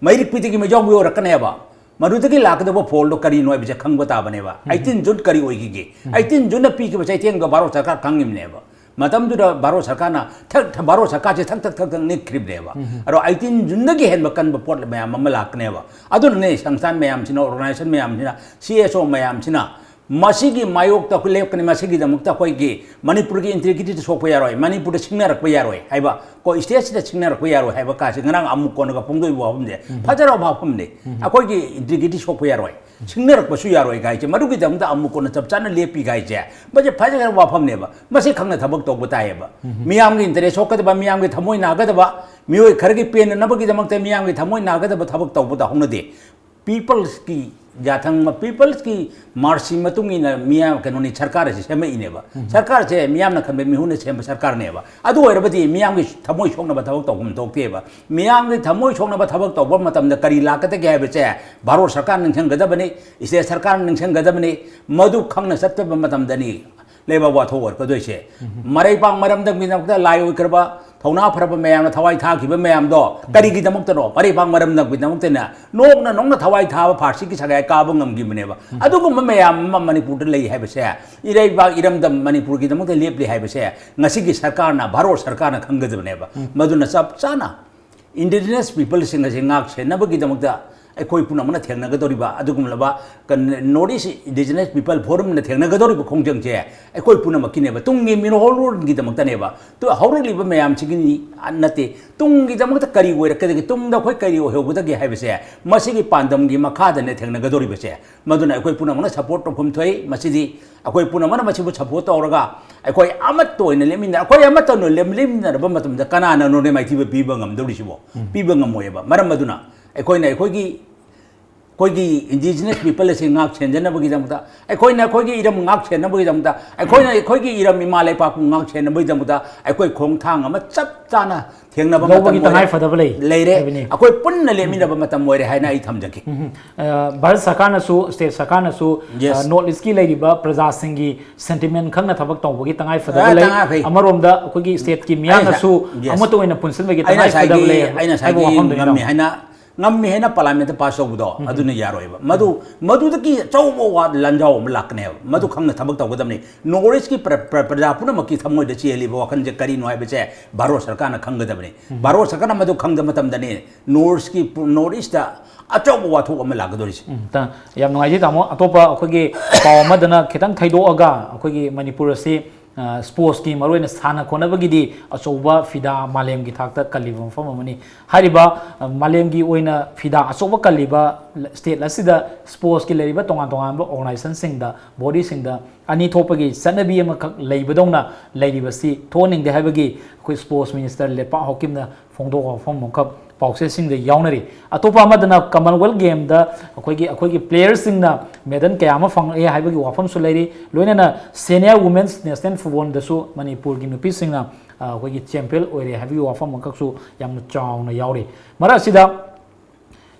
ꯃꯩꯔꯤꯛ ꯄꯤꯗꯒꯤ ꯃꯩꯖꯥꯎꯕꯤ ꯑꯣꯏꯔꯛꯀꯅꯦꯕ꯫ ꯃꯗꯨꯗꯒꯤ ꯂꯥꯛꯀꯗꯕ ꯐꯣꯜꯗꯣ ꯀꯔꯤꯅꯣ ꯍꯥꯏꯕꯁꯦ ꯈꯪꯕ ꯇꯥꯕꯅꯦꯕ꯫ ꯑꯩꯠꯇꯤꯟ ꯖꯨꯟ ꯀꯔꯤ ꯑꯣꯏꯈꯤꯒꯦ? ꯑꯩꯠꯇꯤꯟ ꯖꯨꯟꯗ ꯄꯤꯈꯤꯕ ꯆꯩꯊꯦꯡꯗꯣ ꯚꯥꯔꯠ ꯁꯔꯀꯥꯔ ꯈꯪꯉꯤꯕꯅꯦꯕ꯫ ꯃꯇꯝꯗꯨꯗ ꯚꯥꯔꯠ ꯁꯔꯀꯥꯔꯅ ꯊꯛ, ꯊꯛ, ꯚꯥꯔꯠ ꯁꯔꯀꯥꯔꯁꯦ ꯊꯛ ꯊꯛ ꯊꯛ ꯊꯛ ꯅꯤꯛꯈ꯭ꯔꯤꯕꯅꯦꯕ꯫ ꯑꯗꯣ ꯑꯩꯠꯇꯤꯟ ꯖꯨꯟꯗꯒꯤ ꯍꯦꯟꯕ ꯀꯟꯕ ꯄꯣꯠ ꯃꯌꯥꯝ ꯑꯃ ꯂꯥꯛꯀꯅꯦꯕ꯫ ꯑꯗꯨꯅꯅꯦ ꯁꯪꯁꯊꯥꯟ ꯃꯌꯥꯝꯁꯤꯅ, ꯑꯣꯔꯒꯅꯥꯏꯖꯦꯁꯟ ꯃꯌꯥꯝꯁꯤꯅ, ꯁꯤ ꯑꯦꯁ ꯑꯣ ꯃꯌꯥꯝꯁꯤꯅ ꯃꯁꯤꯒꯤ ꯃꯥꯌꯣꯛꯇ ꯑꯩꯈꯣꯏ ꯂꯦꯞꯀꯅꯤ꯫ ꯃꯁꯤꯒꯤꯗꯃꯛꯇ ꯑꯩꯈꯣꯏꯒꯤ ꯃꯅꯤꯄꯨꯔꯒꯤ ꯏꯟꯇꯤꯒ꯭ꯔꯤꯇꯤꯗ ꯁꯣꯛꯄ ꯌꯥꯔꯣꯏ, ꯃꯅꯤꯄꯨꯔꯗ ꯁꯤꯡꯅꯔꯛꯄ ꯌꯥꯔꯣꯏ ꯍꯥꯏꯕ, ꯀꯣ, ꯏꯁꯇꯦꯠꯁꯤꯗ ꯁꯤꯡꯅꯔꯛꯄ ꯌꯥꯔꯣꯏ ꯍꯥꯏꯕ ꯀꯥꯁꯦ ꯉꯔꯥꯡ ꯑꯃꯨꯛ ꯀꯣꯟꯅꯒ ꯐꯣꯡꯗꯣꯛꯏꯕ ꯋꯥꯐꯝꯁꯦ ꯐꯖꯔꯕ ꯋꯥꯐꯝꯅꯤ꯫ ꯑꯩꯈꯣꯏꯒꯤ ꯏꯟꯇꯤꯒ꯭ꯔꯤꯇꯤ ꯁꯣꯛꯄ ꯌꯥꯔꯣꯏ, ꯁꯤꯡꯅꯔꯛꯄꯁꯨ ꯌꯥꯔꯣꯏ ꯀꯥꯏꯁꯦ, ꯃꯗꯨꯒꯤꯗꯃꯛꯇ ꯑꯃꯨꯛ ꯀꯣꯟꯅ ꯆꯞ ꯆꯥꯅ ꯂꯦꯞꯄꯤ ꯀꯥꯏꯁꯦ, ꯃꯁꯤ ꯐꯖꯈ꯭ꯔꯕ ꯋꯥꯐꯝꯅꯦꯕ꯫ ꯃꯁꯤ ꯈꯪꯅ ꯊꯕꯛ ꯇꯧꯕ ꯇꯥꯏꯌꯦꯕ꯫ ꯃꯤꯌꯥꯝꯒꯤ ꯏꯟꯇꯔꯦꯁ ꯁꯣꯛꯀꯗꯕ, ꯃꯤꯌꯥꯝꯒꯤ ꯊꯃꯣꯏ ꯅꯥꯒꯗꯕ, ꯃꯤꯑꯣꯏ ꯈꯔꯒꯤ ꯄꯦꯟꯅꯅꯕꯒꯤꯗꯃꯛꯇ ꯃꯤꯌꯥꯝꯒꯤ ꯊꯃꯣꯏ ꯅꯥꯒꯗꯕ ꯊꯕꯛ ꯇꯧꯕꯗ ꯍꯧꯅꯗꯦ꯫ ꯄꯤꯄꯜꯁꯀꯤ ꯌꯥꯊꯪ, ꯄꯤꯄꯜꯁꯀꯤ ꯃꯥꯔꯁꯀꯤ ꯃꯇꯨꯡ ꯏꯟꯅ ꯃꯤꯌꯥꯝ, ꯀꯩꯅꯣꯅꯤ, ꯁꯔꯀꯥꯔ ꯑꯁꯤ ꯁꯦꯝꯃꯛꯏꯅꯦꯕ꯫ ꯁꯔꯀꯥꯔꯁꯦ ꯃꯤꯌꯥꯝꯅ ꯈꯟꯕ ꯃꯤꯍꯨꯠꯅ ꯁꯦꯝꯕ ꯁꯔꯀꯥꯔꯅꯦꯕ꯫ ꯑꯗꯨ ꯑꯣꯏꯔꯕꯗꯤ ꯃꯤꯌꯥꯝꯒꯤ ꯊꯃꯣꯏ ꯁꯣꯛꯅꯕ ꯊꯕꯛ ꯇꯧꯐꯝ ꯊꯣꯛꯇꯦꯕ꯫ ꯃꯤꯌꯥꯝꯒꯤ ꯊꯃꯣꯏ ꯁꯣꯛꯅꯕ ꯊꯕꯛ ꯇꯧꯕ ꯃꯇꯝꯗ ꯀꯔꯤ ꯂꯥꯛꯀꯗꯒꯦ ꯍꯥꯏꯕꯁꯦ ꯚꯥꯔꯠ ꯁꯔꯀꯥꯔꯅ ꯅꯤꯡꯁꯤꯡꯒꯗꯕꯅꯤ, ꯏꯁꯇꯦꯠ ꯁꯔꯀꯥꯔꯅ ꯅꯤꯡꯁꯤꯡꯒꯗꯕꯅꯤ꯫ ꯃꯗꯨ ꯈꯪꯅ ꯆꯠꯇꯕ ꯃꯇꯝꯗꯅꯤ ꯂꯩꯕꯥꯛ ꯋꯥꯊꯣꯛ ꯑꯣꯏꯔꯛꯀꯗꯣꯏꯁꯦ꯫ ꯃꯔꯩꯄꯥꯛ ꯃꯔꯝꯗꯝꯒꯤꯗꯃꯛꯇ ꯂꯥꯏ ꯑꯣꯏꯈ꯭ꯔꯕ ꯊꯧꯅꯥ ꯐꯔꯕ ꯃꯌꯥꯝꯅ ꯊꯋꯥꯏ ꯊꯥꯈꯤꯕ ꯃꯌꯥꯝꯗꯣ ꯀꯔꯤꯒꯤꯗꯃꯛꯇꯅꯣ? ꯃꯔꯩꯄꯥꯛ ꯃꯔꯝꯗꯝꯒꯤꯗꯃꯛꯇꯅ ꯅꯣꯡꯅ ꯅꯣꯡꯅ ꯊꯋꯥꯏ ꯊꯥꯕ ꯐꯥꯔꯁꯤꯒꯤ ꯁꯒꯥꯏ ꯀꯥꯕ ꯉꯝꯈꯤꯕꯅꯦꯕ꯫ ꯑꯗꯨꯒꯨꯝꯕ ꯃꯌꯥꯝ ꯑꯃ ꯃꯅꯤꯄꯨꯔꯗ ꯂꯩ ꯍꯥꯏꯕꯁꯦ, ꯏꯔꯩꯕꯥꯛ ꯏꯔꯝꯗꯝ ꯃꯅꯤꯄꯨꯔꯒꯤꯗꯃꯛꯇ ꯂꯦꯞꯂꯤ ꯍꯥꯏꯕꯁꯦ ꯉꯁꯤꯒꯤ ꯁꯔꯀꯥꯔꯅ, ꯚꯥꯔꯠ ꯁꯔꯀꯥꯔꯅ ꯈꯪꯒꯗꯕꯅꯦꯕ꯫ ꯃꯗꯨꯅ ꯆꯞ ꯆꯥꯅ Indigenous peopleꯁꯤꯡ ꯑꯁꯤ ꯉꯥꯛ ꯁꯦꯟꯅꯕꯒꯤꯗꯃꯛꯇ ꯑꯩꯈꯣꯏ ꯄꯨꯝꯅꯃꯛꯅ ꯊꯦꯡꯅꯒꯗꯧꯔꯤꯕ ꯑꯗꯨꯒꯨꯝꯂꯕ ꯀꯟ-, North East Indigenous People Forumꯅ ꯊꯦꯡꯅꯒꯗꯧꯔꯤꯕ ꯈꯣꯡꯖꯪꯁꯦ ꯑꯩꯈꯣꯏ ꯄꯨꯝꯅꯃꯛꯀꯤꯅꯦꯕ, ꯇꯨꯡꯒꯤ ꯃꯤꯔꯣꯜꯒꯤꯗꯃꯛꯇꯅꯦꯕ꯫ ꯇꯨ-, ꯍꯧꯔꯛꯂꯤꯕ ꯃꯌꯥꯝꯁꯤꯒꯤ ꯅꯠꯇꯦ, ꯇꯨꯡꯒꯤꯗꯃꯛꯇ ꯀꯔꯤ ꯑꯣꯏꯔꯛꯀꯗꯒꯦ, ꯇꯨꯡꯗ ꯑꯩꯈꯣꯏ ꯀꯔꯤ ꯑꯣꯏꯍꯧꯒꯗꯒꯦ ꯍꯥꯏꯕꯁꯦ ꯃꯁꯤꯒꯤ ꯄꯥꯟꯗꯝꯒꯤ ꯃꯈꯥꯗꯅꯦ ꯊꯦꯡꯅꯒꯗꯧꯔꯤꯕꯁꯦ꯫ ꯃꯗꯨꯅ ꯑꯩꯈꯣꯏ ꯄꯨꯝꯅꯃꯛꯅ support ꯇꯧꯐꯝ ꯊꯣꯛꯏ꯫ ꯃꯁꯤꯗꯤ ꯑꯩꯈꯣꯏ ꯄꯨꯝꯅꯃꯛꯅ ꯃꯁꯤꯕꯨ support ꯇꯧꯔꯒ ꯑꯩꯈꯣꯏ ꯑꯃꯠꯇ ꯑꯣꯏꯅ ꯂꯦꯞꯃꯤꯟꯅ-, ꯑꯩꯈꯣꯏ ꯑꯃꯠꯇ ꯑꯣꯏꯅ ꯂꯦꯞ-, ꯂꯦꯞꯃꯤꯟꯅꯔꯕ ꯃꯇꯝꯗ ꯀꯅꯥꯅꯅꯣꯅꯦ ꯃꯥꯏꯊꯤꯕ ꯄꯤꯕ ꯉꯝꯗꯧꯔꯤꯁꯤꯕꯣ? ꯎꯝ꯫ ꯄꯤꯕ ꯉꯝꯃꯣꯏꯕ꯫ ꯃꯔꯝ ꯑꯗꯨꯅ ꯑꯩꯈꯣꯏꯅ ꯑꯩꯈꯣꯏꯒꯤ, ꯑꯩꯈꯣꯏꯒꯤ Indigenous People ꯑꯁꯤ ꯉꯥꯛ ꯁꯦꯟꯖꯅꯕꯒꯤꯗꯃꯛꯇ, ꯑꯩꯈꯣꯏꯅ ꯑꯩꯈꯣꯏꯒꯤ ꯏꯔꯝ ꯉꯥꯛ ꯁꯦꯟꯅꯕꯒꯤꯗꯃꯛꯇ, ꯑꯩꯈꯣꯏꯅ ꯑꯩꯈꯣꯏꯒꯤ ꯏꯔꯝ ꯏꯃꯥ ꯂꯩꯄꯥꯛꯄꯨ ꯉꯥꯛ ꯁꯦꯟꯅꯕꯒꯤꯗꯃꯛꯇ ꯑꯩꯈꯣꯏ ꯈꯣꯡꯊꯥꯡ ꯑꯃ ꯆꯞ ꯆꯥꯅ ꯊꯦꯡꯅꯕ ꯂꯧꯕꯒꯤ ꯃꯇꯝ ꯑꯣꯏꯔꯦ꯫ ꯇꯉꯥꯏ ꯐꯗꯕ ꯂꯩ ꯂꯩꯔꯦ꯫ ꯍꯥꯏꯕꯅꯤ꯫ ꯑꯩꯈꯣꯏ ꯄꯨꯟꯅ ꯂꯦꯞꯃꯤꯟꯅꯕ ꯃꯇꯝ ꯑꯣꯏꯔꯦ ꯍꯥꯏꯅ ꯑꯩ ꯊꯝꯖꯒꯦ꯫ ꯎꯝ꯫ ꯑ, ꯚꯥꯔꯠ ꯁꯔꯀꯥꯔꯅꯁꯨ, state ꯁꯔꯀꯥꯔꯅꯁꯨ, Yes꯫ ꯑ, North Eastꯀꯤ ꯂꯩꯔꯤꯕ ꯄ꯭ꯔꯖꯥꯁꯤꯡꯒꯤ sentiment ꯈꯪꯅ ꯊꯕꯛ ꯇꯧꯕꯒꯤ ꯇꯉꯥꯏ ꯐꯗꯕ ꯑ, ꯂꯩ꯫ ꯇꯉꯥꯏ ꯐꯩ꯫ ꯑꯃꯔꯣꯝꯗ ꯑꯩꯈꯣꯏꯒꯤ stateꯀꯤ ꯑꯩ ꯉꯁꯥꯏ, ꯃꯤꯌꯥꯝꯅꯁꯨ Yes꯫ ꯑꯃꯠꯇ ꯑꯣꯏꯅ ꯄꯨꯟꯁꯤꯟꯕꯒꯤ ꯑꯩ ꯇꯉꯥꯏ ꯐꯗꯕ ꯉꯁꯥꯏꯒꯤ, ꯂꯩ ꯑꯩ ꯍꯥꯏꯕ ꯉꯁꯥꯏꯒꯤ ꯋꯥꯐꯝꯗꯨꯅꯤ, ꯉꯝꯃꯤ ꯏꯅꯥꯎ꯫ ꯍꯥꯏꯅ, ꯉꯝꯃꯤ ꯍꯥꯏꯅ Parliamentꯇ pass ꯇꯧꯕꯗꯣ, ꯎꯝ꯫ ꯑꯗꯨꯅ ꯌꯥꯔꯣꯏꯕ꯫ ꯃꯗꯨ, ꯃꯗꯨꯗꯒꯤ ꯑꯆꯧꯕ ꯋꯥ ꯂꯥꯟꯖꯥꯎ ꯑꯃ ꯂꯥꯛꯀꯅꯦꯕ꯫ ꯃꯗꯨ ꯈꯪꯅ ꯊꯕꯛ ꯇꯧꯒꯗꯕꯅꯤ꯫ North Eastꯀꯤ ꯄ꯭ꯔ-, ꯄ꯭ꯔ-, ꯄ꯭ꯔꯖꯥ ꯄꯨꯝꯅꯃꯛꯀꯤ ꯊꯃꯣꯏꯗ ꯆꯦꯜꯂꯤꯕ ꯋꯥꯈꯜꯁꯦ ꯀꯔꯤꯅꯣ ꯍꯥꯏꯕꯁꯦ ꯚꯥꯔꯠ ꯁꯔꯀꯥꯔꯅ ꯈꯪꯒꯗꯕꯅꯤ꯫ ꯎꯝ꯫ ꯚꯥꯔꯠ ꯁꯔꯀꯥꯔꯅ ꯃꯗꯨ ꯈꯪꯗꯕ ꯃꯇꯝꯗꯅꯤ North Eastꯀꯤ ꯄꯨ-, North Eastꯇ ꯑꯆꯧꯕ ꯋꯥꯊꯣꯛ ꯑꯃ ꯂꯥꯛꯀꯗꯧꯔꯤꯁꯦ꯫ ꯎꯝ, ꯇ-, ꯌꯥꯝ ꯅꯨꯡꯉꯥꯏꯖꯩ, ꯇꯥꯃꯣ꯫ ꯑꯇꯣꯞꯄ ꯑꯩꯈꯣꯏꯒꯤ ꯄꯥꯎ ꯑꯃꯗꯅ ꯈꯤꯇꯪ ꯊꯩꯗꯣꯛꯑꯒ, ꯑꯩꯈꯣꯏꯒꯤ ꯃꯅꯤꯄꯨꯔ ꯑꯁꯤ, ꯑ, sportsꯀꯤ, ꯃꯔꯨꯑꯣꯏꯅ ꯁꯥꯟꯅ ꯈꯣꯠꯅꯕꯒꯤꯗꯤ ꯑꯆꯧꯕ ꯐꯤꯗꯥ ꯃꯥꯂꯦꯝꯒꯤ ꯊꯥꯛꯇ ꯀꯜꯂꯤꯕ ꯃꯐꯝ ꯑꯃꯅꯤ꯫ ꯍꯥꯏꯔꯤꯕ, ꯑ, ꯃꯥꯂꯦꯝꯒꯤ ꯑꯣꯏꯅ ꯐꯤꯗꯥ ꯑꯆꯧꯕ ꯀꯜꯂꯤꯕ state ꯑꯁꯤꯗ sportsꯀꯤ ꯂꯩꯔꯤꯕ ꯇꯣꯉꯥꯟ ꯇꯣꯉꯥꯟꯕ organizationꯁꯤꯡꯗ, bodyꯁꯤꯡꯗ ꯑꯅꯤ ꯊꯣꯛꯄꯒꯤ ꯆꯠꯅꯕꯤ ꯑꯃꯈꯛ ꯂꯩꯕꯗꯧꯅ ꯂꯩꯔꯤꯕꯁꯤ ꯊꯣꯛꯍꯟꯅꯤꯡꯗꯦ ꯍꯥꯏꯕꯒꯤ ꯑꯩꯈꯣꯏ sports minister ꯂꯩꯄꯥꯛ ꯍꯥꯎꯀꯤꯞꯅ ꯐꯣꯡꯗꯣꯛꯄ ꯋꯥꯐꯝ ꯑꯃꯈꯛ ꯄꯥꯎꯆꯦꯁꯤꯡꯗ ꯌꯥꯎꯅꯔꯤ꯫ ꯑꯇꯣꯞꯄ ꯑꯃꯗꯅ Commonwealth Gameꯗ ꯑꯩꯈꯣꯏꯒꯤ, ꯑꯩꯈꯣꯏꯒꯤ playerꯁꯤꯡꯅ medal ꯀꯌꯥ ꯑꯃ ꯐꯪꯂꯛꯑꯦ ꯍꯥꯏꯕꯒꯤ ꯋꯥꯐꯝꯁꯨ ꯂꯩꯔꯤ꯫ ꯂꯣꯏꯅꯅ Senior Women's National Footballꯗꯁꯨ ꯃꯅꯤꯄꯨꯔꯒꯤ ꯅꯨꯄꯤꯁꯤꯡꯅ, ꯑ, ꯑꯩꯈꯣꯏꯒꯤ champion ꯑꯣꯏꯔꯦ ꯍꯥꯏꯕꯒꯤ ꯋꯥꯐꯝ ꯑꯃꯈꯛꯁꯨ ꯌꯥꯝꯅ ꯆꯥꯎꯅ ꯌꯥꯎꯔꯤ꯫ ꯃꯔꯛ ꯑꯁꯤꯗ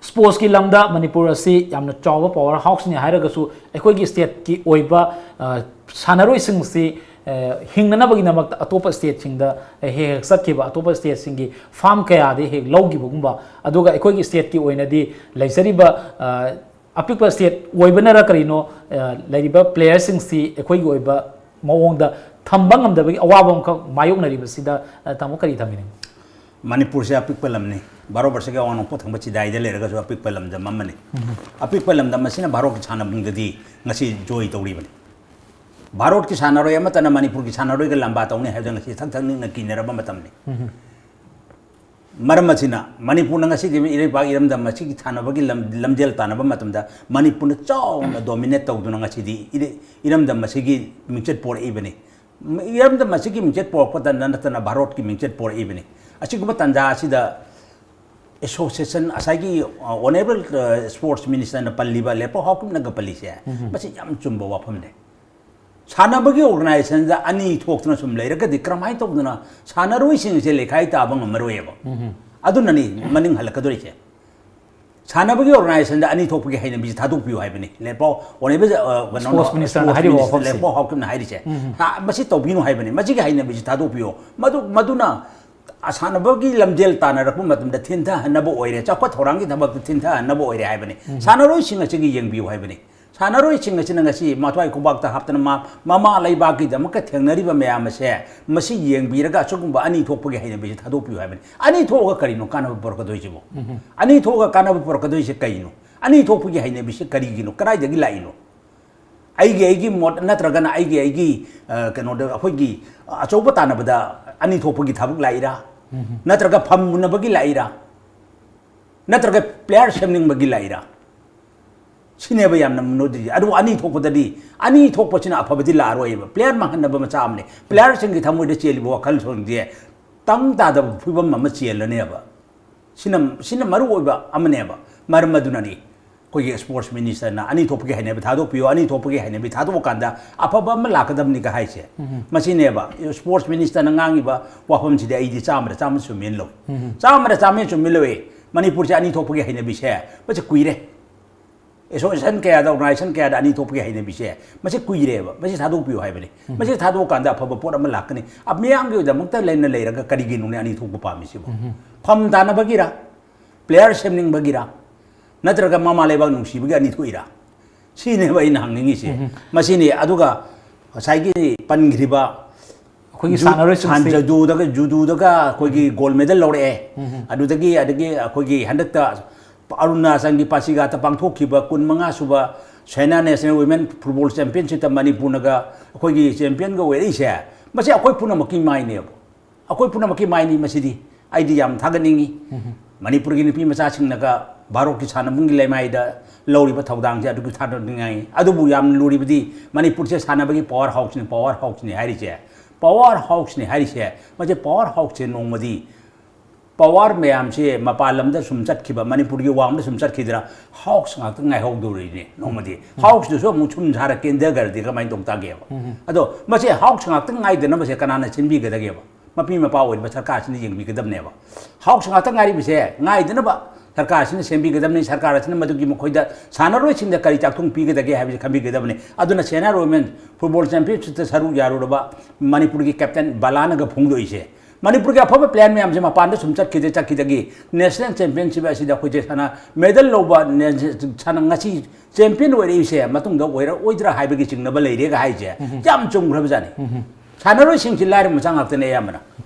sportsꯀꯤ ꯂꯝꯗ ꯃꯅꯤꯄꯨꯔ ꯑꯁꯤ ꯌꯥꯝꯅ ꯆꯥꯎꯕ power houseꯅꯤ ꯍꯥꯏꯔꯒꯁꯨ, ꯑꯩꯈꯣꯏꯒꯤ stateꯀꯤ ꯑꯣꯏꯕ, ꯑ, ꯁꯥꯟꯅꯔꯣꯏꯁꯤꯡꯁꯤ, ꯑ, ꯍꯤꯡꯅꯅꯕꯒꯤꯗꯃꯛꯇ ꯑꯇꯣꯞꯄ stateꯁꯤꯡꯗ ꯍꯦꯛ ꯍꯦꯛ ꯆꯠꯈꯤꯕ, ꯑꯇꯣꯞꯄ stateꯁꯤꯡꯒꯤ farm ꯀꯌꯥꯗ ꯍꯦꯛ ꯂꯧꯈꯤꯕꯒꯨꯝꯕ, ꯑꯗꯨꯒ ꯑꯩꯈꯣꯏꯒꯤ stateꯀꯤ ꯑꯣꯏꯅꯗꯤ ꯂꯩꯖꯔꯤꯕ, ꯑ, ꯑꯄꯤꯛꯄ state ꯑꯣꯏꯕꯅꯔ ꯀꯔꯤꯅꯣ, ꯑ, ꯂꯩꯔꯤꯕ playerꯁꯤꯡꯁꯤ ꯑꯩꯈꯣꯏꯒꯤ ꯑꯣꯏꯕ ꯃꯑꯣꯡꯗ ꯊꯝꯕ ꯉꯝꯗꯕꯒꯤ ꯑꯋꯥꯕ ꯑꯃꯈꯛ ꯃꯥꯌꯣꯛꯅꯔꯤꯕꯁꯤꯗ, ꯑ, ꯇꯥꯃꯣ ꯀꯔꯤ ꯊꯝꯕꯤꯅꯤꯡꯉꯤ? ꯃꯅꯤꯄꯨꯔꯁꯦ ꯑꯄꯤꯛꯄ ꯂꯝꯅꯤ꯫ ꯚꯥꯔꯠ ꯕꯔꯁꯒꯤ ꯑꯋꯥꯡ ꯅꯣꯡꯄꯣꯛ ꯊꯪꯕ ꯆꯤꯗꯥꯏꯗ ꯂꯩꯔꯒꯁꯨ ꯑꯄꯤꯛꯄ ꯂꯝꯗꯝ ꯑꯃꯅꯤ꯫ ꯑꯄꯤꯛꯄ ꯂꯝꯗꯝ ꯑꯁꯤꯅ ꯚꯥꯔꯠꯀꯤ ꯁꯥꯟꯅꯄꯨꯡꯗꯗꯤ ꯉꯁꯤ ꯖꯣꯏ ꯇꯧꯔꯤꯕꯅꯤ꯫ ꯚꯥꯔꯠꯀꯤ ꯁꯥꯟꯅꯔꯣꯏ ꯑꯃꯠꯇꯅ ꯃꯅꯤꯄꯨꯔꯒꯤ ꯁꯥꯟꯅꯔꯣꯏꯒ ꯂꯝꯕꯥ ꯇꯧꯅꯤ ꯍꯥꯏꯕꯗ ꯉꯁꯤ ꯊꯛ ꯊꯛ ꯅꯤꯛꯅ ꯀꯤꯅꯔꯕ ꯃꯇꯝꯅꯤ꯫ ꯃꯔꯝ ꯑꯁꯤꯅ ꯃꯅꯤꯄꯨꯔꯅ ꯉꯁꯤꯗꯤ ꯏꯔꯩꯄꯥꯛ ꯏꯔꯝꯗꯝ ꯑꯁꯤꯒꯤ ꯁꯥꯟꯅꯕꯒꯤ ꯂꯝ-, ꯂꯝꯖꯦꯜ ꯇꯥꯟꯅꯕ ꯃꯇꯝꯗ ꯃꯅꯤꯄꯨꯔꯅ ꯆꯥꯎꯅ ꯗꯣꯃꯤꯅꯦꯠ ꯇꯧꯗꯨꯅ ꯉꯁꯤꯗꯤ ꯏꯔꯩ-, ꯏꯔꯝꯗꯝ ꯑꯁꯤꯒꯤ ꯃꯤꯡꯆꯠ ꯄꯣꯔꯛꯏꯕꯅꯤ꯫ ꯏꯔꯝꯗꯝ ꯑꯁꯤꯒꯤ ꯃꯤꯡꯆꯠ ꯄꯣꯔꯛꯄꯇ ꯅꯠꯇꯅ ꯚꯥꯔꯠꯀꯤ ꯃꯤꯡꯆꯠ ꯄꯣꯔꯛꯏꯕꯅꯤ꯫ ꯑꯁꯤꯒꯨꯝꯕ ꯇꯥꯟꯖꯥ ꯑꯁꯤꯗ ꯑꯦꯁꯣꯁꯤꯌꯦꯁꯟ, ꯉꯁꯥꯏꯒꯤ, ꯑ, ꯑꯣꯅꯔꯦꯕꯜ, ꯑ, ꯁ꯭ꯄꯣꯔꯠꯁ ꯃꯤꯅꯤꯁꯇꯔꯅ ꯄꯜꯂꯤꯕ, ꯂꯦꯄꯣ ꯍꯥꯎꯀꯤꯞꯅꯒ ꯄꯜꯂꯤꯁꯦ, ꯃꯁꯤ ꯌꯥꯝ ꯆꯨꯝꯕ ꯋꯥꯐꯝꯅꯦ꯫ ꯁꯥꯟꯅꯕꯒꯤ ꯑꯣꯔꯒꯅꯥꯏꯖꯦꯁꯟꯗ ꯑꯅꯤ ꯊꯣꯛꯇꯨꯅ ꯁꯨꯝ ꯂꯩꯔꯒꯗꯤ ꯀꯔꯝꯍꯥꯏꯅ ꯇꯧꯗꯅ ꯁꯥꯟꯅꯔꯣꯏꯁꯤꯡꯁꯦ ꯂꯩꯈꯥꯏ ꯇꯥꯕ ꯉꯝꯃꯔꯣꯏꯕ? ꯑꯗꯨꯅꯅꯤ ꯃꯅꯤꯡ ꯍꯜꯂꯛꯀꯗꯣꯔꯤꯁꯦ꯫ ꯁꯥꯟꯅꯕꯒꯤ ꯑꯣꯔꯒꯅꯥꯏꯖꯦꯁꯟꯗ ꯑꯅꯤ ꯊꯣꯛꯄꯒꯤ ꯍꯩꯅꯕꯤꯁꯦ ꯊꯥꯗꯣꯛꯄꯤꯌꯨ ꯍꯥꯏꯕꯅꯤ꯫ ꯂꯦꯄꯣ, ꯑꯣꯅꯔꯦꯕꯜ, ꯑ, ꯀꯩꯅꯣꯅ, ꯁ꯭ꯄꯣꯔꯠꯁ ꯃꯤꯅꯤꯁꯇꯔꯅ ꯁ꯭ꯄꯣꯔꯠꯁ ꯍꯥꯏꯔꯤꯕ ꯃꯤꯅꯤꯁꯇꯔ ꯋꯥꯐꯝꯁꯦ꯫ ꯂꯦꯄꯣ ꯍꯥꯎꯀꯤꯞꯅ ꯍꯥꯏꯔꯤꯁꯦ꯫ ꯍꯥ, ꯃꯁꯤ ꯇꯧꯕꯤꯅꯨ ꯍꯥꯏꯕꯅꯤ꯫ ꯃꯁꯤꯒꯤ ꯍꯩꯅꯕꯤꯁꯦ ꯊꯥꯗꯣꯛꯄꯤꯌꯨ꯫ ꯃꯗꯨ, ꯃꯗꯨꯅ ꯁꯥꯟꯅꯕꯒꯤ ꯂꯝꯖꯦꯜ ꯇꯥꯟꯅꯔꯛꯄ ꯃꯇꯝꯗ ꯊꯤꯟꯊꯍꯟꯅꯕ ꯑꯣꯏꯔꯦ, ꯆꯥꯎꯈꯠ ꯊꯧꯔꯥꯡꯒꯤ ꯊꯕꯛꯇ ꯊꯤꯟꯊꯍꯟꯅꯕ ꯑꯣꯏꯔꯦ ꯍꯥꯏꯕꯅꯤ꯫ ꯁꯥꯟꯅꯔꯣꯏꯁꯤꯡ ꯑꯁꯤꯒꯤ ꯌꯦꯡꯕꯤꯌꯨ ꯍꯥꯏꯕꯅꯤ꯫ ꯁꯥꯟꯅꯔꯣꯏꯁꯤꯡ ꯑꯁꯤꯅ ꯉꯁꯤ ꯃꯊ꯭ꯋꯥꯏ ꯈꯨꯕꯥꯛꯇ ꯍꯥꯞꯇꯅ ꯃꯥ-, ꯃꯃꯥ ꯂꯩꯕꯥꯛꯀꯤꯗꯃꯛꯇ ꯊꯦꯡꯅꯔꯤꯕ ꯃꯌꯥꯝ ꯑꯁꯦ ꯃꯁꯤ ꯌꯦꯡꯕꯤꯔꯒ ꯑꯁꯤꯒꯨꯝꯕ ꯑꯅꯤ ꯊꯣꯛꯄꯒꯤ ꯍꯩꯅꯕꯤꯁꯦ ꯊꯥꯗꯣꯛꯄꯤꯌꯨ ꯍꯥꯏꯕꯅꯤ꯫ ꯑꯅꯤ ꯊꯣꯛꯑꯒ ꯀꯔꯤꯅꯣ ꯀꯥꯟꯅꯕ ꯄꯨꯔꯛꯀꯗꯣꯏꯁꯤꯕꯣ? ꯑꯅꯤ ꯊꯣꯛꯑꯒ ꯀꯥꯟꯅꯕ ꯄꯨꯔꯛꯀꯗꯣꯏꯁꯦ ꯀꯩꯅꯣ? ꯑꯅꯤ ꯊꯣꯛꯄꯒꯤ ꯍꯩꯅꯕꯤꯁꯦ ꯀꯔꯤꯒꯤꯅꯣ? ꯀꯗꯥꯏꯗꯒꯤ ꯂꯥꯛꯏꯅꯣ? ꯑꯩꯒꯤ, ꯑꯩꯒꯤ ꯃꯣꯠ ꯅꯠꯇ꯭ꯔꯒꯅ ꯑꯩꯒꯤ, ꯑꯩꯒꯤ, ꯑ, ꯀꯩꯅꯣꯗ, ꯑꯩꯈꯣꯏꯒꯤ ꯑꯆꯧꯕ ꯇꯥꯟꯅꯕꯗ ꯑꯅꯤ ꯊꯣꯛꯄꯒꯤ ꯊꯕꯛ ꯂꯥꯛꯏꯔꯥ? ꯅꯠꯇ꯭ꯔꯒ ꯐꯝ ꯃꯨꯟꯅꯕꯒꯤ ꯂꯥꯛꯏꯔꯥ? ꯅꯠꯇ꯭ꯔꯒ ꯄ꯭ꯂꯦꯌꯔ ꯁꯦꯝꯅꯤꯡꯕꯒꯤ ꯂꯥꯛꯏꯔꯥ? ꯁꯤꯅꯦꯕ ꯌꯥꯝꯅ ꯃꯨꯟꯅꯗ꯭ꯔꯤꯁꯦ꯫ ꯑꯗꯨꯕꯨ ꯑꯅꯤ ꯊꯣꯛꯄꯗꯗꯤ, ꯑꯅꯤ ꯊꯣꯛꯄꯁꯤꯅ ꯑꯐꯕꯗꯤ ꯂꯥꯛꯑꯔꯣꯏꯕ꯫ ꯄ꯭ꯂꯦꯌꯔ ꯃꯥꯡꯍꯟꯅꯕ ꯃꯆꯥꯛ ꯑꯃꯅꯤ꯫ ꯄ꯭ꯂꯦꯌꯔꯁꯤꯡꯒꯤ ꯊꯃꯣꯏꯗ ꯆꯦꯜꯂꯤꯕ ꯋꯥꯈꯜꯂꯣꯟꯁꯦ ꯇꯪ ꯇꯥꯗꯕ ꯐꯤꯕꯝ ꯑꯃ ꯆꯦꯜꯂꯅꯦꯕ꯫ ꯁꯤꯅ, ꯁꯤꯅ ꯃꯔꯨ ꯑꯣꯏꯕ ꯑꯃꯅꯦꯕ꯫ ꯃꯔꯝ ꯑꯗꯨꯅꯅꯤ ꯑꯩꯈꯣꯏꯒꯤ ꯁ꯭ꯄꯣꯔꯠꯁ ꯃꯤꯅꯤꯁꯇꯔꯅ ꯑꯅꯤ ꯊꯣꯛꯄꯒꯤ ꯍꯩꯅꯕꯤ ꯊꯥꯗꯣꯛꯄꯤꯌꯨ, ꯑꯅꯤ ꯊꯣꯛꯄꯒꯤ ꯍꯩꯅꯕꯤ ꯊꯥꯗꯣꯛꯑꯀꯥꯟꯗ ꯑꯐꯕ ꯑꯃ ꯂꯥꯛꯀꯗꯕꯅꯤꯒ ꯍꯥꯏꯁꯦ꯫ ꯃꯁꯤꯅꯦꯕ ꯁ꯭ꯄꯣꯔꯠꯁ ꯃꯤꯅꯤꯁꯇꯔꯅ ꯉꯥꯡꯉꯤꯕ ꯋꯥꯐꯝꯁꯤꯗꯤ ꯑꯩꯗꯤ ꯆꯥꯝꯃꯗ ꯆꯥꯝꯃ ꯆꯨꯝꯃꯦꯅ ꯂꯧꯏ꯫ ꯆꯥꯝꯃꯗ ꯆꯥꯝꯃ ꯆꯨꯝꯃꯦ ꯂꯧꯏ꯫ ꯃꯅꯤꯄꯨꯔꯁꯦ ꯑꯅꯤ ꯊꯣꯛꯄꯒꯤ ꯍꯩꯅꯕꯤꯁꯦ ꯃꯁꯤ ꯀꯨꯏꯔꯦ꯫ ꯑꯦꯁꯣꯁꯤꯌꯦꯁꯟ ꯀꯌꯥꯗ, ꯑꯣꯔꯒꯅꯥꯏꯖꯦꯁꯟ ꯀꯌꯥꯗ ꯑꯅꯤ ꯊꯣꯛꯄꯒꯤ ꯍꯩꯅꯕꯤꯁꯦ ꯃꯁꯤ ꯀꯨꯏꯔꯦꯕ꯫ ꯃꯁꯤ ꯊꯥꯗꯣꯛꯄꯤꯌꯨ ꯍꯥꯏꯕꯅꯤ꯫ ꯃꯁꯤ ꯊꯥꯗꯣꯛꯑꯀꯥꯟꯗ ꯑꯐꯕ ꯄꯣꯠ ꯑꯃ ꯂꯥꯛꯀꯅꯤ꯫ ꯑ, ꯃꯤꯌꯥꯝꯒꯤꯗꯃꯛꯇ ꯂꯩꯅ ꯂꯩꯔꯒ ꯀꯔꯤꯒꯤꯅꯣꯅꯦ ꯑꯅꯤ ꯊꯣꯛꯄ ꯄꯥꯝꯃꯤꯁꯤꯕꯣ? ꯐꯝ ꯇꯥꯅꯕꯒꯤꯔ? ꯄ꯭ꯂꯦꯌꯔ ꯁꯦꯝꯅꯤꯡꯕꯒꯤꯔ? ꯅꯠꯇ꯭ꯔꯒ ꯃꯃꯥ ꯂꯩꯕꯥꯛ ꯅꯨꯡꯁꯤꯕꯒꯤ ꯑꯅꯤ ꯊꯣꯛꯏꯔꯥ? ꯁꯤꯅꯦꯕ ꯑꯩꯅ ꯍꯪꯅꯤꯡꯉꯤꯁꯦ꯫ ꯃꯁꯤꯅꯤ꯫ ꯑꯗꯨꯒ ꯉꯁꯥꯏꯒꯤ ꯄꯟꯈ꯭ꯔꯤꯕ ꯑꯩꯈꯣꯏꯒꯤ ꯁꯥꯟꯅꯔꯣꯏꯁꯤꯡꯁꯤ ꯖꯨꯗꯨꯗꯒ ꯖꯨꯗꯨꯗꯒ ꯑꯩꯈꯣꯏꯒꯤ ꯒꯣꯜ ꯃꯦꯗꯜ ꯂꯧꯔꯛꯑꯦ꯫ ꯑꯗꯨꯗꯒꯤ ꯑꯗꯒꯤ ꯑꯩꯈꯣꯏꯒꯤ ꯍꯟꯗꯛꯇ ꯑꯔꯨꯅꯥꯆꯜꯒꯤ ꯄꯥꯁꯤꯒꯥꯠꯇ ꯄꯥꯡꯊꯣꯛꯈꯤꯕ ꯀꯨꯟ ꯃꯉꯥ ꯁꯨꯕ ꯁꯥꯏꯅꯥ ꯅꯦꯁꯅꯦꯜ ꯋꯤꯃꯦꯟ ꯐꯨꯠꯕꯣꯜ ꯆꯦꯝꯄꯤꯌꯟꯁꯤꯞꯇ ꯃꯅꯤꯄꯨꯔꯅꯒ ꯑꯩꯈꯣꯏꯒꯤ ꯆꯦꯝꯄꯤꯌꯟꯒ ꯑꯣꯏꯔꯛꯏꯁꯦ, ꯃꯁꯤ ꯑꯩꯈꯣꯏ ꯄꯨꯝꯅꯃꯛꯀꯤ ꯃꯥꯏꯅꯦꯕ꯫ ꯑꯩꯈꯣꯏ ꯄꯨꯝꯅꯃꯛꯀꯤ ꯃꯥꯏꯅꯤ꯫ ꯃꯁꯤꯗꯤ ꯑꯩꯗꯤ ꯌꯥꯝ ꯊꯥꯒꯠꯅꯤꯡꯉꯤ꯫ ꯃꯅꯤꯄꯨꯔꯒꯤ ꯅꯨꯄꯤ ꯃꯆꯥꯁꯤꯡꯅꯒ ꯚꯥꯔꯠꯀꯤ ꯁꯥꯟꯅꯕꯨꯡꯒꯤ ꯂꯩꯃꯥꯏꯗ ꯂꯧꯔꯤꯕ ꯊꯧꯗꯥꯡꯁꯦ ꯑꯗꯨꯛꯀꯤ ꯊꯥꯒꯠꯅꯤꯡꯉꯥꯏ꯫ ꯑꯗꯨꯕꯨ ꯌꯥꯝꯅ ꯂꯨꯔꯤꯕꯗꯤ ꯃꯅꯤꯄꯨꯔꯁꯦ ꯁꯥꯟꯅꯕꯒꯤ ꯄꯋꯥꯔ ꯍꯥꯎꯁꯅꯤ, ꯄꯋꯥꯔ ꯍꯥꯎꯁꯅꯤ ꯍꯥꯏꯔꯤꯁꯦ꯫ ꯄꯋꯥꯔ ꯍꯥꯎꯁꯅꯤ ꯍꯥꯏꯔꯤꯁꯦ, ꯃꯁꯤ ꯄꯋꯥꯔ ꯍꯥꯎꯁꯁꯦ ꯅꯣꯡꯃꯗꯤ ꯄꯋꯥꯔ ꯃꯌꯥꯝꯁꯦ ꯃꯄꯥꯟ ꯂꯝꯗ ꯁꯨꯝ ꯆꯠꯈꯤꯕ, ꯃꯅꯤꯄꯨꯔꯒꯤ ꯋꯥꯡꯃꯗ ꯁꯨꯝ ꯆꯠꯈꯤꯗ꯭ꯔꯥ, ꯍꯥꯎꯁ ꯉꯥꯛꯇ ꯉꯥꯏꯍꯧꯗꯧꯔꯤꯅꯦ ꯅꯣꯡꯃꯗꯤ꯫ ꯍꯥꯎꯁꯇꯨꯁꯨ ꯑꯃꯨꯛ ꯁꯨꯝ ꯁꯥꯔ ꯀꯦꯟꯊꯈ꯭ꯔꯗꯤ ꯀꯃꯥꯏꯅ ꯇꯧ ꯇꯥꯒꯦꯕ? ꯑꯗꯣ ꯃꯁꯤ ꯍꯥꯎꯁ ꯉꯥꯛꯇ ꯉꯥꯏꯗꯅꯕꯁꯦ ꯀꯅꯥꯅ ꯁꯤꯟꯕꯤꯒꯗꯒꯦꯕ? ꯃꯄꯤ ꯃꯄꯥ ꯑꯣꯏꯔꯤꯕ ꯁꯔꯀꯥꯔꯁꯤꯅ ꯌꯦꯡꯕꯤꯒꯗꯕꯅꯦꯕ꯫ ꯍꯥꯎꯁ ꯉꯥꯛꯇ ꯉꯥꯏꯔꯤꯕꯁꯦ ꯉꯥꯏꯗꯅꯕ ꯁꯔꯀꯥꯔꯁꯤꯅ ꯁꯦꯝꯕꯤꯒꯗꯕꯅꯤ꯫ ꯁꯔꯀꯥꯔ ꯑꯁꯤꯅ ꯃꯗꯨꯒꯤ ꯃꯈꯣꯏꯗ ꯁꯥꯟꯅꯔꯣꯏꯁꯤꯡꯗ ꯀꯔꯤ ꯆꯥꯛꯊꯨꯡ ꯄꯤꯒꯗꯒꯦ ꯍꯥꯏꯕꯁꯤ ꯈꯟꯕꯤꯒꯗꯕꯅꯤ꯫ ꯑꯗꯨꯅ ꯁꯦꯅꯥ ꯔꯣꯃꯦꯟ ꯐꯨꯠꯕꯣꯜ ꯆꯦꯝꯄꯤꯌꯟꯁꯤꯞꯇ ꯁꯔꯨꯛ ꯌꯥꯔꯨꯔꯕ ꯃꯅꯤꯄꯨꯔꯒꯤ ꯀꯦꯞꯇꯦꯟ ꯕꯂꯥꯅꯒ ꯐꯣꯡꯗꯣꯛꯏꯁꯦ, ꯃꯅꯤꯄꯨꯔꯒꯤ ꯑꯐꯕ ꯄ꯭ꯂꯦꯌꯔ ꯃꯌꯥꯝꯁꯦ ꯃꯄꯥꯟꯗ ꯁꯨꯝ ꯆꯠꯈꯤꯗ ꯆꯠꯈꯤꯗꯒꯤ ꯅꯦꯁꯅꯦꯜ ꯆꯦꯝꯄꯤꯌꯟꯁꯤꯞ ꯑꯁꯤꯗ ꯑꯩꯈꯣꯏꯁꯦ ꯁꯥꯟꯅ ꯃꯦꯗꯜ ꯂꯧꯕ ꯅꯦ-, ꯁꯥꯟꯅ ꯉꯁꯤ ꯆꯦꯝꯄꯤꯌꯟ ꯑꯣꯏꯔꯛꯏꯁꯦ ꯃꯇꯨꯡꯗ ꯑꯣꯏꯔꯛꯑꯣꯏꯗ꯭ꯔꯥ ꯍꯥꯏꯕꯒꯤ ꯆꯤꯡꯅꯕ ꯂꯩꯔꯦꯒ ꯍꯥꯏꯁꯦ ꯌꯥꯝ ꯆꯨꯝꯈ꯭ꯔꯕꯖꯥꯠꯅꯤ꯫ ꯁꯥꯟꯅꯔꯣꯏꯁꯤꯡꯁꯤ ꯂꯥꯏꯔꯕ ꯃꯆꯥ ꯉꯥꯛꯇꯅꯦ ꯑꯌꯥꯝꯕꯅ꯫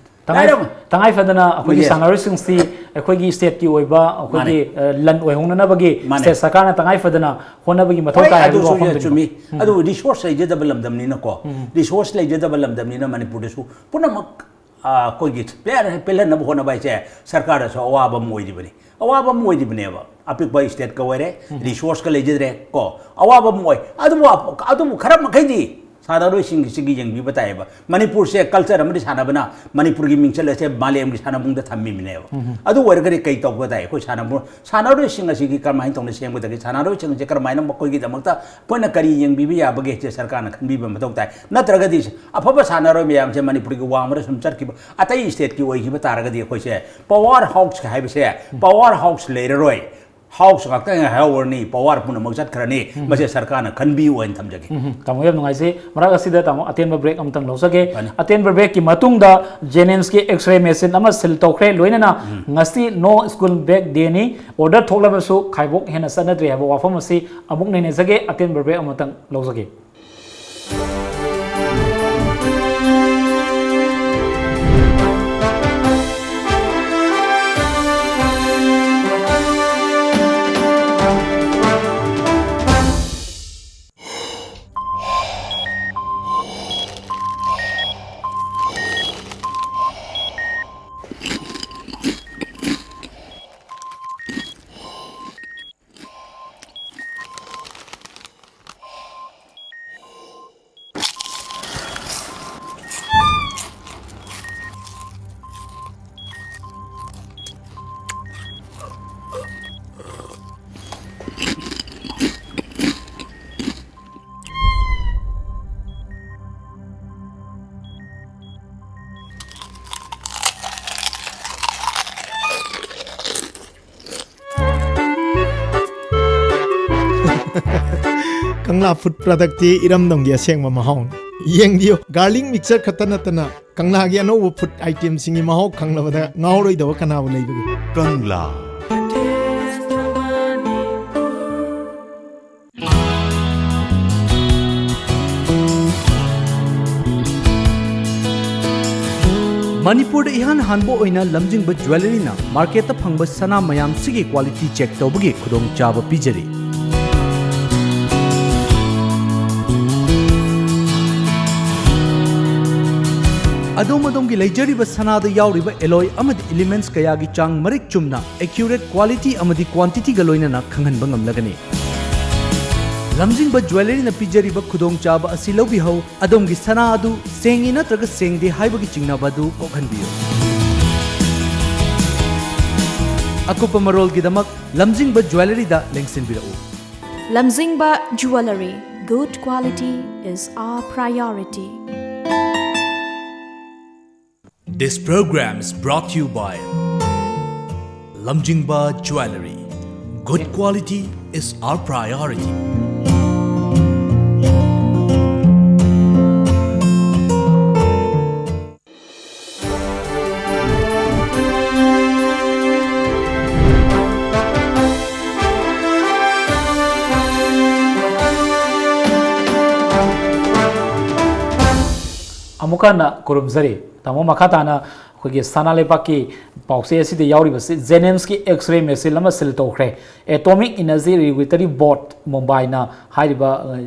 ꯇꯉꯥꯏ ꯂꯥꯏꯔꯕ ꯇꯉꯥꯏ ꯐꯗꯅ ꯑꯩꯈꯣꯏꯒꯤ Yes. ꯁꯥꯟꯅꯔꯣꯏꯁꯤꯡꯁꯤ ꯑꯩꯈꯣꯏꯒꯤ ꯁ꯭ꯇꯦꯠꯀꯤ ꯑꯣꯏꯕ ꯑꯩꯈꯣꯏꯒꯤ ꯃꯥꯅꯦ꯫ ꯑ, ꯂꯟ ꯑꯣꯏꯍꯧꯅꯅꯕꯒꯤ ꯃꯥꯅꯦ꯫ ꯁ꯭ꯇꯦꯠ ꯁꯔꯀꯥꯔꯅ ꯇꯉꯥꯏ ꯐꯗꯅ ꯍꯣꯠꯅꯕꯒꯤ ꯃꯊꯧ ꯍꯣꯏ, ꯇꯥꯏ ꯍꯥꯏꯕꯒꯤ ꯑꯗꯨꯁꯨ ꯋꯥꯐꯝꯗꯨꯅꯤꯀꯣ꯫ ꯆꯨꯝꯃꯤ꯫ ꯎꯝ꯫ ꯑꯗꯨꯕꯨ ꯔꯤꯁꯣꯔꯁ ꯂꯩꯖꯗꯕ ꯂꯝꯗꯝꯅꯤꯅꯀꯣ, ꯎꯝ꯫ ꯔꯤꯁꯣꯔꯁ ꯂꯩꯖꯗꯕ ꯂꯝꯗꯝꯅꯤꯅ ꯃꯅꯤꯄꯨꯔꯗꯁꯨ ꯄꯨꯝꯅꯃꯛ, ꯑ, ꯑꯩꯈꯣꯏꯒꯤ ꯄ꯭ꯂꯦꯌꯔ ꯄꯦꯜꯍꯟꯅꯕ ꯍꯣꯠꯅꯕ ꯍꯥꯏꯁꯦ ꯁꯔꯀꯥꯔꯗꯁꯨ ꯑꯋꯥꯕ ꯑꯃ ꯑꯣꯏꯔꯤꯕꯅꯤ꯫ ꯑꯋꯥꯕ ꯑꯃ ꯑꯣꯏꯔꯤꯕꯅꯦꯕ꯫ ꯑꯄꯤꯛꯄ ꯁ꯭ꯇꯦꯠꯀ ꯑꯣꯏꯔꯦ, ꯎꯝ꯫ ꯔꯤꯁꯣꯔꯁꯀ ꯂꯩꯖꯗ꯭ꯔꯦ ꯀꯣ, ꯑꯋꯥꯕ ꯑꯃ ꯑꯣꯏ꯫ ꯑꯗꯨꯕꯨ, ꯑꯗꯨꯕꯨ ꯈꯔ ꯃꯈꯩꯗꯤ ꯁꯥꯟꯅꯔꯣꯏꯁꯤꯡꯁꯤꯒꯤ ꯌꯦꯡꯕꯤꯕ ꯇꯥꯏꯌꯦꯕ꯫ ꯃꯅꯤꯄꯨꯔꯁꯦ ꯀꯜꯆꯔ ꯑꯃꯗꯤ ꯁꯥꯟꯅꯕꯅ ꯃꯅꯤꯄꯨꯔꯒꯤ ꯃꯤꯡꯆꯠ ꯑꯁꯦ ꯃꯥꯂꯦꯝꯒꯤ ꯁꯥꯟꯅꯕꯨꯡꯗ ꯊꯝꯃꯤꯕꯅꯦꯕ꯫ ꯎꯝ꯫ ꯑꯗꯨ ꯑꯣꯏꯔꯒꯗꯤ ꯀꯩ ꯇꯧꯕ ꯇꯥꯏ? ꯑꯩꯈꯣꯏ ꯁꯥꯟꯅꯕ-, ꯁꯥꯟꯅꯔꯣꯏꯁꯤꯡ ꯑꯁꯤꯒꯤ ꯀꯔꯝꯍꯥꯏꯅ ꯇꯧꯅ ꯁꯦꯝꯒꯗꯒꯦ? ꯁꯥꯟꯅꯔꯣꯏꯁꯤꯡ ꯑꯁꯤ ꯀꯔꯝꯍꯥꯏꯅ ꯃꯈꯣꯏꯒꯤꯗꯃꯛꯇ ꯑꯩꯈꯣꯏꯅ ꯀꯔꯤ ꯌꯦꯡꯕꯤꯕ ꯌꯥꯕꯒꯦ ꯍꯥꯏꯁꯦ ꯁꯔꯀꯥꯔꯅ ꯈꯟꯕꯤꯕ ꯃꯊꯧ ꯇꯥꯏ꯫ ꯅꯠꯇ꯭ꯔꯒꯗꯤ ꯑꯐꯕ ꯁꯥꯟꯅꯔꯣꯏ ꯃꯌꯥꯝꯁꯦ ꯃꯅꯤꯄꯨꯔꯒꯤ ꯋꯥꯡꯃꯗ ꯁꯨꯝ ꯆꯠꯈꯤꯕ, ꯑꯇꯩ ꯁ꯭ꯇꯦꯠꯀꯤ ꯑꯣꯏꯈꯤꯕ ꯇꯥꯔꯒꯗꯤ ꯑꯩꯈꯣꯏꯁꯦ ꯄꯋꯥꯔ ꯍꯥꯎꯁ ꯍꯥꯏꯕꯁꯦ ꯄꯋꯥꯔ ꯍꯥꯎꯁ ꯂꯩꯔꯔꯣꯏ꯫ ꯍꯥꯎꯁ ꯉꯥꯛꯇ ꯉꯥꯏꯍꯧꯔꯅꯤ, ꯄꯋꯥꯔ ꯄꯨꯝꯅꯃꯛ ꯆꯠꯈ꯭ꯔꯅꯤ꯫ ꯎꯝ꯫ ꯃꯁꯦ ꯁꯔꯀꯥꯔꯅ ꯈꯟꯕꯤꯌꯨ ꯍꯥꯏꯅ ꯊꯝꯖꯒꯦ꯫ ꯎꯝ, ꯇꯥꯃꯣ ꯌꯥꯝ ꯅꯨꯡꯉꯥꯏꯖꯩ꯫ ꯃꯔꯛ ꯑꯁꯤꯗ ꯇꯥꯃꯣ ꯑꯇꯦꯟꯕ ꯕ꯭ꯔꯦꯛ ꯑꯃꯇꯪ ꯂꯧꯖꯒꯦ꯫ ꯐꯅꯤ꯫ ꯑꯇꯦꯟꯕ ꯕ꯭ꯔꯦꯛꯀꯤ ꯃꯇꯨꯡꯗ ꯖꯦꯅꯤꯝꯁꯀꯤ ꯑꯦꯛꯁꯔꯦ ꯃꯦꯆꯤꯟ ꯑꯃ ꯁꯤꯜ ꯇꯧꯈ꯭ꯔꯦ, ꯂꯣꯏꯅꯅ ꯎꯝ꯫ ꯉꯁꯤ ꯅꯣ ꯁ꯭ꯀꯨꯜ ꯕꯦꯛ ꯗꯦꯅꯤ꯫ ꯑꯣꯔꯗꯔ ꯊꯣꯛꯂꯕꯁꯨ ꯈꯥꯏꯕꯣꯛ ꯍꯦꯟꯅ ꯆꯠꯅꯗ꯭ꯔꯤ ꯍꯥꯏꯕ ꯋꯥꯐꯝ ꯑꯁꯤ ꯑꯃꯨꯛ ꯅꯩꯅꯖꯒꯦ꯫ ꯑꯇꯦꯟꯕ ꯕ꯭ꯔꯦꯛ ꯑꯃꯇꯪ ꯂꯧꯖꯒꯦ꯫ ꯀꯪꯂꯥ ꯐꯨꯗ ꯄ꯭ꯔꯗꯛꯇꯤ ꯏꯔꯝꯗꯝꯒꯤ ꯑꯁꯦꯡꯕ ꯃꯍꯥꯎꯅꯤ꯫ ꯌꯦꯡꯕꯤꯌꯨ, ꯒꯥꯔꯂꯤꯛ ꯃꯤꯛꯆꯔ ꯈꯛꯇ ꯅꯠꯇꯅ ꯀꯪꯂꯥꯒꯤ ꯑꯅꯧꯕ ꯐꯨꯗ ꯑꯥꯏꯇꯦꯝꯁꯤꯡꯒꯤ ꯃꯍꯥꯎ ꯈꯪꯂꯕꯗ ꯉꯥꯎꯔꯣꯏꯗꯕ ꯀꯅꯥꯕꯨ ꯂꯩꯕꯒꯦ? ꯀꯪꯂꯥ꯫ ꯃꯅꯤꯄꯨꯔꯗ ꯏꯍꯥꯟ ꯍꯥꯟꯕ ꯑꯣꯏꯅ ꯂꯝꯖꯤꯡꯕ ꯖ꯭ꯋꯦꯂꯔꯤꯅ ꯃꯥꯔꯀꯦꯠꯇ ꯐꯪꯕ ꯁꯅꯥ ꯃꯌꯥꯝꯁꯤꯒꯤ ꯀ꯭ꯋꯥꯂꯤꯇꯤ ꯆꯦꯛ ꯇꯧꯕꯒꯤ ꯈꯨꯗꯣꯡꯆꯥꯕ ꯄꯤꯖꯔꯤ꯫ ꯑꯗꯣꯝ ꯑꯗꯣꯝꯒꯤ ꯂꯩꯖꯔꯤꯕ ꯁꯅꯥꯗ ꯌꯥꯎꯔꯤꯕ ꯑꯦꯂꯣꯏ ꯑꯃꯗꯤ ꯏꯂꯤꯃꯦꯟꯠꯁ ꯀꯌꯥꯒꯤ ꯆꯥꯡ ꯃꯔꯤꯛ ꯆꯨꯝꯅ, ꯑꯦꯀ꯭ꯌꯨꯔꯦꯠ ꯀ꯭ꯋꯥꯂꯤꯇꯤ ꯑꯃꯗꯤ ꯀ꯭ꯋꯥꯟꯇꯤꯇꯤꯒ ꯂꯣꯏꯅꯅ ꯈꯪꯍꯟꯕ ꯉꯝꯂꯒꯅꯤ꯫ ꯂꯝꯖꯤꯡꯕ ꯖ꯭ꯋꯦꯂꯔꯤꯅ ꯄꯤꯖꯔꯤꯕ ꯈꯨꯗꯣꯡꯆꯥꯕ ꯑꯁꯤ ꯂꯧꯕꯤꯍꯧ꯫ ꯑꯗꯣꯝꯒꯤ ꯁꯅꯥ ꯑꯗꯨ ꯁꯦꯡꯉꯤ ꯅꯠꯇ꯭ꯔꯒ ꯁꯦꯡꯗꯦ ꯍꯥꯏꯕꯒꯤ ꯆꯤꯡꯅꯕ ꯑꯗꯨ ꯀꯣꯛꯍꯟꯕꯤꯌꯨ꯫ ꯑꯀꯨꯞꯄ ꯃꯔꯣꯜꯒꯤꯗꯃꯛ ꯂꯝꯖꯤꯡꯕ ꯖ꯭ꯋꯦꯂꯔꯤꯗ ꯂꯦꯡꯁꯤꯟꯕꯤꯔꯛꯎ꯫ Lamjingba Jewellery, good quality is our priority. This program is brought to you by Lamjingba Jewellery. Good quality is our priority. ꯑꯃꯨꯛꯀ ꯍꯟꯅ ꯈꯨꯔꯨꯝꯖꯔꯤ꯫ ꯇꯥꯃꯣ, ꯃꯈꯥ ꯇꯥꯅ ꯑꯩꯈꯣꯏꯒꯤ ꯁꯅꯥ ꯂꯩꯕꯥꯛꯀꯤ ꯄꯥꯎꯆꯦ ꯑꯁꯤꯗ ꯌꯥꯎꯔꯤꯕꯁꯤ JNIMSꯀꯤ X-ray machine ꯑꯃ seal ꯇꯧꯈ꯭ꯔꯦ꯫ Atomic Energy Regulatory Board ꯃꯨꯝꯕꯥꯏꯅ ꯍꯥꯏꯔꯤꯕ, ꯑ,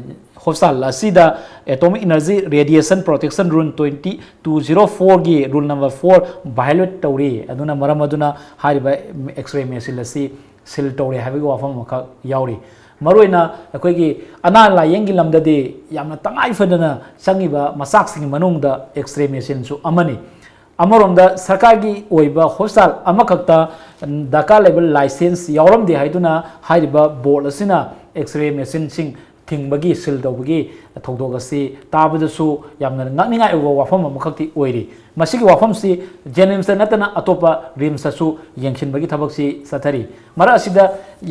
hospital ꯑꯁꯤꯗ Atomic Energy Radiation Protection Rule twenty two zero fourꯒꯤ rule number four violate ꯇꯧꯔꯤ꯫ ꯑꯗꯨꯅ ꯃꯔꯝ ꯑꯗꯨꯅ ꯍꯥꯏꯔꯤꯕ X-ray machine ꯑꯁꯤ seal ꯇꯧꯔꯦ ꯍꯥꯏꯕꯒꯤ ꯋꯥꯐꯝ ꯑꯃꯈꯛ ꯌꯥꯎꯔꯤ꯫ ꯃꯔꯨꯑꯣꯏꯅ ꯑꯩꯈꯣꯏꯒꯤ ꯑꯅꯥ ꯂꯥꯏꯌꯦꯡꯒꯤ ꯂꯝꯗꯗꯤ ꯌꯥꯝꯅ ꯇꯉꯥꯏ ꯐꯗꯅ ꯆꯪꯉꯤꯕ ꯃꯆꯥꯛꯁꯤꯡꯒꯤ ꯃꯅꯨꯡꯗ X-ray machineꯁꯨ ꯑꯃꯅꯤ꯫ ꯑꯃꯔꯣꯝꯗ ꯁꯔꯀꯥꯔꯒꯤ ꯑꯣꯏꯕ hospital ꯑꯃꯈꯛꯇ ꯗꯔꯀꯥꯔ ꯂꯩꯕ license ꯌꯥꯎꯔꯝꯗꯦ ꯍꯥꯏꯗꯨꯅ ꯍꯥꯏꯔꯤꯕ board ꯑꯁꯤꯅ X-ray machineꯁꯤꯡ ꯊꯤꯡꯕꯒꯤ, ꯁꯤꯜ ꯇꯧꯕꯒꯤ ꯊꯧꯗꯣꯛ ꯑꯁꯤ ꯇꯥꯕꯗꯁꯨ ꯌꯥꯝꯅ ꯉꯛꯅꯤꯡꯉꯥꯏ ꯑꯣꯏꯕ ꯋꯥꯐꯝ ꯑꯃꯈꯛꯇꯤ ꯑꯣꯏꯔꯤ꯫ ꯃꯁꯤꯒꯤ ꯋꯥꯐꯝꯁꯤ ꯖꯦꯅꯤꯝꯁꯇ ꯅꯠꯇꯅ ꯑꯇꯣꯞꯄ ꯔꯤꯝꯁꯇꯁꯨ ꯌꯦꯡꯁꯤꯟꯕꯒꯤ ꯊꯕꯛꯁꯤ ꯆꯠꯊꯔꯤ꯫ ꯃꯔꯛ ꯑꯁꯤꯗ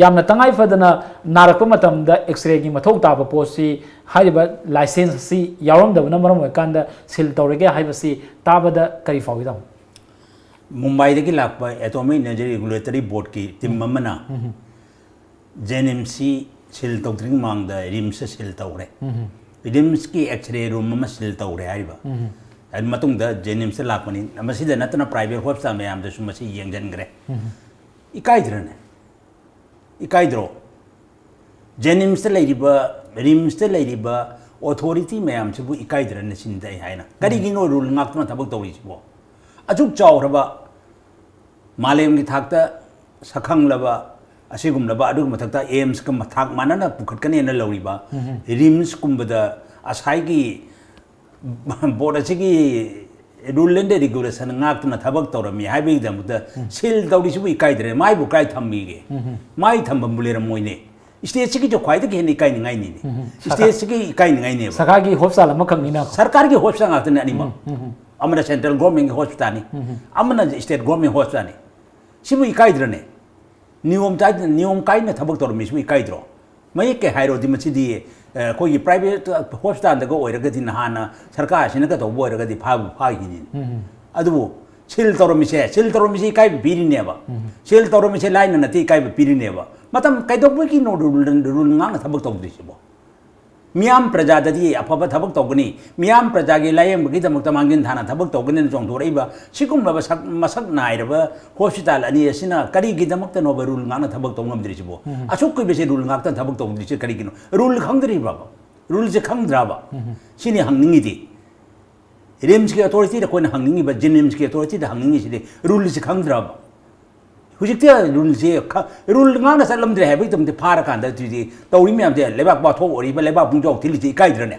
ꯌꯥꯝꯅ ꯇꯉꯥꯏ ꯐꯗꯅ ꯅꯥꯔꯛꯄ ꯃꯇꯝꯗ ꯑꯦꯛꯁꯔꯦꯒꯤ ꯃꯊꯧ ꯇꯥꯕ ꯄꯣꯠꯁꯤ ꯍꯥꯏꯔꯤꯕ ꯂꯥꯏꯁꯦꯟꯁ ꯑꯁꯤ ꯌꯥꯎꯔꯝꯗꯕꯅ ꯃꯔꯝ ꯑꯣꯏꯔꯀꯥꯟꯗ ꯁꯤꯜ ꯇꯧꯔꯒꯦ ꯍꯥꯏꯕꯁꯤ ꯇꯥꯕꯗ ꯀꯔꯤ ꯐꯥꯎꯏ, ꯇꯥꯃꯣ? ꯃꯨꯝꯕꯥꯏꯗꯒꯤ ꯂꯥꯛꯄ ꯑꯦꯇꯣꯃꯤꯛ ꯏꯅꯔꯖꯤ ꯔꯤꯒꯨꯂꯦꯇꯔꯤ ꯕꯣꯔꯗꯀꯤ ꯇꯤꯝ ꯑꯃꯅ ꯖꯦꯅꯤꯝꯁꯁꯤ ꯁꯤꯜ ꯇꯧꯗ꯭ꯔꯤꯉꯩ ꯃꯃꯥꯡꯗ ꯔꯤꯝꯁꯇ ꯁꯤꯜ ꯇꯧꯈ꯭ꯔꯦ꯫ ꯔꯤꯝꯁꯀꯤ ꯑꯦꯛꯁꯔꯦ ꯔꯨꯝ ꯑꯃ ꯁꯤꯜ ꯇꯧꯈ꯭ꯔꯦ ꯍꯥꯏꯔꯤꯕ꯫ ꯑꯗꯨ ꯃꯇꯨꯡꯗ ꯖꯦꯅꯤꯝꯁꯇ ꯂꯥꯛꯄꯅꯤ꯫ ꯃꯁꯤꯗ ꯅꯠꯇꯅ ꯄ꯭ꯔꯥꯏꯚꯦꯠ ꯍꯣꯁꯄꯤꯇꯥꯜ ꯃꯌꯥꯝꯗꯁꯨ ꯃꯁꯤ ꯌꯦꯡꯁꯤꯟꯈ꯭ꯔꯦ꯫ ꯏꯀꯥꯏꯗ꯭ꯔꯅꯦ? ꯏꯀꯥꯏꯗ꯭ꯔꯣ? ꯖꯦꯅꯤꯝꯁꯇ ꯂꯩꯔꯤꯕ, ꯔꯤꯝꯁꯇ ꯂꯩꯔꯤꯕ ꯑꯣꯊꯣꯔꯤꯇꯤ ꯃꯌꯥꯝꯁꯤꯕꯨ ꯏꯀꯥꯏꯗ꯭ꯔꯅꯦ ꯁꯤꯅꯤꯗ ꯑꯩ ꯍꯥꯏꯅ꯫ ꯀꯔꯤꯒꯤꯅꯣ ꯔꯨꯜ ꯉꯥꯛꯇꯨꯅ ꯊꯕꯛ ꯇꯧꯔꯤꯁꯤꯕꯣ? ꯑꯁꯨꯛ ꯆꯥꯎꯈ꯭ꯔꯕ ꯃꯥꯂꯦꯝꯒꯤ ꯊꯥꯛꯇ ꯁꯛꯈꯪꯂꯕ ꯑꯁꯤꯒꯨꯝꯂꯕ, ꯑꯗꯨꯒꯤ ꯃꯊꯛꯇ ꯑꯦꯝꯁꯀ ꯊꯥꯛ ꯃꯥꯟꯅꯅ ꯄꯨꯈꯠꯀꯅꯦꯅ ꯂꯧꯔꯤꯕ ꯔꯤꯝꯁꯀꯨꯝꯕꯗ ꯉꯁꯥꯏꯒꯤ ꯕꯣꯔꯗ ꯑꯁꯤꯒꯤ ꯔꯨꯜ ꯑꯦꯟ ꯔꯤꯒꯨꯂꯦꯁꯟ ꯉꯥꯛꯇꯨꯅ ꯊꯕꯛ ꯇꯧꯔꯝꯃꯤ ꯍꯥꯏꯕꯒꯤꯗꯃꯛꯇ ꯁꯤꯜ ꯇꯧꯔꯤꯁꯤꯕꯨ ꯏꯀꯥꯏꯗ꯭ꯔꯦ? ꯃꯥꯏꯕꯨ ꯀꯥꯏ ꯊꯝꯃꯤꯒꯦ? ꯃꯥꯏ ꯊꯝꯐꯝꯕꯨ ꯂꯩꯔꯝꯃꯣꯏꯅꯦ꯫ ꯁ꯭ꯇꯦꯠꯁꯤꯒꯤꯁꯨ ꯈ꯭ꯋꯥꯏꯗꯒꯤ ꯍꯦꯟꯅ ꯏꯀꯥꯏꯅꯤꯡꯉꯥꯏꯅꯤꯅꯦ꯫ ꯁꯔꯀꯥꯔ- ꯁ꯭ꯇꯦꯠꯁꯤꯒꯤ ꯏꯀꯥꯏꯅꯤꯡꯉꯥꯏꯅꯦꯕ꯫ ꯁꯔꯀꯥꯔꯒꯤ ꯍꯣꯁꯄꯤꯇꯥꯜ ꯑꯃꯈꯛꯅꯤꯅ꯫ ꯁꯔꯀꯥꯔꯒꯤ ꯍꯣꯁꯄꯤꯇꯥꯜ ꯉꯥꯛꯇꯅꯦ ꯑꯅꯤꯃꯛ꯫ ꯑꯃꯅ ꯁꯦꯟꯇ꯭ꯔꯦꯜ ꯒꯣꯔꯃꯦꯟꯒꯤ ꯍꯣꯁꯄꯤꯇꯥꯜꯅꯤ, ꯑꯃꯅ ꯁ꯭ꯇꯦꯠ ꯒꯣꯔꯃꯦꯟ ꯍꯣꯁꯄꯤꯇꯥꯜꯅꯤ꯫ ꯁꯤꯕꯨ ꯏꯀꯥꯏꯗ꯭ꯔꯅꯦ? ꯅꯤꯌꯣꯝ ꯆꯥꯏ-, ꯅꯤꯌꯣꯝ ꯀꯥꯏꯅ ꯊꯕꯛ ꯇꯧꯔꯝꯃꯤꯁꯤꯕꯨ ꯏꯀꯥꯏꯗ꯭ꯔꯣ? ꯃꯌꯦꯛ ꯀꯩ ꯍꯥꯏꯔꯣꯗꯤ ꯃꯁꯤꯗꯤ, ꯑ, ꯑꯩꯈꯣꯏꯒꯤ ꯄ꯭ꯔꯥꯏꯚꯦꯠ ꯍꯣꯁꯄꯤꯇꯥꯜꯗꯒ ꯑꯣꯏꯔꯒꯗꯤ, ꯅꯍꯥꯟꯅ ꯁꯔꯀꯥꯔꯁꯤꯅ ꯀꯩꯗꯧꯕ ꯑꯣꯏꯔꯒꯗꯤ ꯐꯥꯕꯨ ꯐꯥꯈꯤꯅꯤ꯫ ꯑꯗꯨꯕꯨ ꯁꯤꯜ ꯇꯧꯔꯝꯃꯤꯁꯦ, ꯁꯤꯜ ꯇꯧꯔꯝꯃꯤꯁꯦ ꯏꯀꯥꯏꯕ ꯄꯤꯔꯤꯅꯦꯕ꯫ ꯁꯤꯜ ꯇꯧꯔꯝꯃꯤꯁꯦ ꯂꯥꯏꯅ ꯅꯠꯇꯦ, ꯏꯀꯥꯏꯕ ꯄꯤꯔꯤꯅꯦꯕ꯫ ꯃꯇꯝ ꯀꯩꯗꯧꯕꯒꯤꯅꯣ ꯔꯨꯜ, ꯔꯨꯜ ꯉꯥꯛꯅ ꯊꯕꯛ ꯇꯧꯗ꯭ꯔꯤꯁꯤꯕꯣ? ꯃꯤꯌꯥꯝ ꯄ꯭ꯔꯖꯥꯗꯗꯤ ꯑꯐꯕ ꯊꯕꯛ ꯇꯧꯒꯅꯤ, ꯃꯤꯌꯥꯝ ꯄ꯭ꯔꯖꯥꯒꯤ ꯂꯥꯌꯦꯡꯕꯒꯤꯗꯃꯛꯇ ꯃꯥꯡꯖꯤꯟ ꯊꯥꯅ ꯊꯕꯛ ꯇꯧꯒꯅꯤꯅ ꯆꯣꯡꯊꯣꯔꯛꯏꯕ ꯁꯤꯒꯨꯝꯂꯕ ꯁꯛ-, ꯃꯁꯛ ꯅꯥꯏꯔꯕ ꯍꯣꯁꯄꯤꯇꯥꯜ ꯑꯅꯤ ꯑꯁꯤꯅ ꯀꯔꯤꯒꯤꯗꯃꯛꯇꯅꯣꯕ ꯔꯨꯜ ꯉꯥꯛꯅ ꯊꯕꯛ ꯇꯧ ꯉꯝꯗ꯭ꯔꯤꯁꯤꯕꯣ? ꯑꯁꯨꯛ ꯀꯨꯏꯕꯁꯦ ꯔꯨꯜ ꯉꯥꯛꯇ ꯊꯕꯛ ꯇꯧꯗ꯭ꯔꯤꯁꯦ ꯀꯔꯤꯒꯤꯅꯣ? ꯔꯨꯜ ꯈꯪꯗ꯭ꯔꯤꯕ꯭ꯔꯕ? ꯔꯨꯜꯁꯦ ꯈꯪꯗ꯭ꯔꯕ? ꯁꯤꯅꯤ ꯍꯪꯅꯤꯡꯉꯤꯗꯤ꯫ ꯔꯤꯝꯁꯀꯤ ꯑꯣꯊꯣꯔꯤꯇꯤꯗ ꯑꯩꯈꯣꯏꯅ ꯍꯪꯅꯤꯡꯉꯤꯕ, ꯖꯦꯅꯤꯝꯁꯀꯤ ꯑꯣꯊꯣꯔꯤꯇꯤꯗ ꯍꯪꯅꯤꯡꯉꯤꯁꯤꯗꯤ, ꯔꯨꯜꯁꯤ ꯈꯪꯗ꯭ꯔꯕ? ꯍꯧꯖꯤꯛꯇꯤ ꯔꯨꯜꯁꯤ ꯈ-, ꯔꯨꯜ ꯉꯥꯛꯅ ꯆꯠꯂꯝꯗ꯭ꯔꯦ ꯍꯥꯏꯕꯒꯤꯗꯃꯛꯇ ꯐꯥꯔꯀꯥꯟꯗ ꯑꯗꯨꯗꯤ ꯇꯧꯔꯤ ꯃꯌꯥꯝꯁꯦ, ꯂꯩꯕꯥꯛ ꯋꯥꯊꯣꯛ ꯑꯣꯏꯔꯤꯕ, ꯂꯩꯕꯥꯛ ꯄꯨꯡꯖꯥꯎ ꯊꯤꯜꯂꯤꯁꯦ ꯏꯀꯥꯏꯗ꯭ꯔꯅꯦ?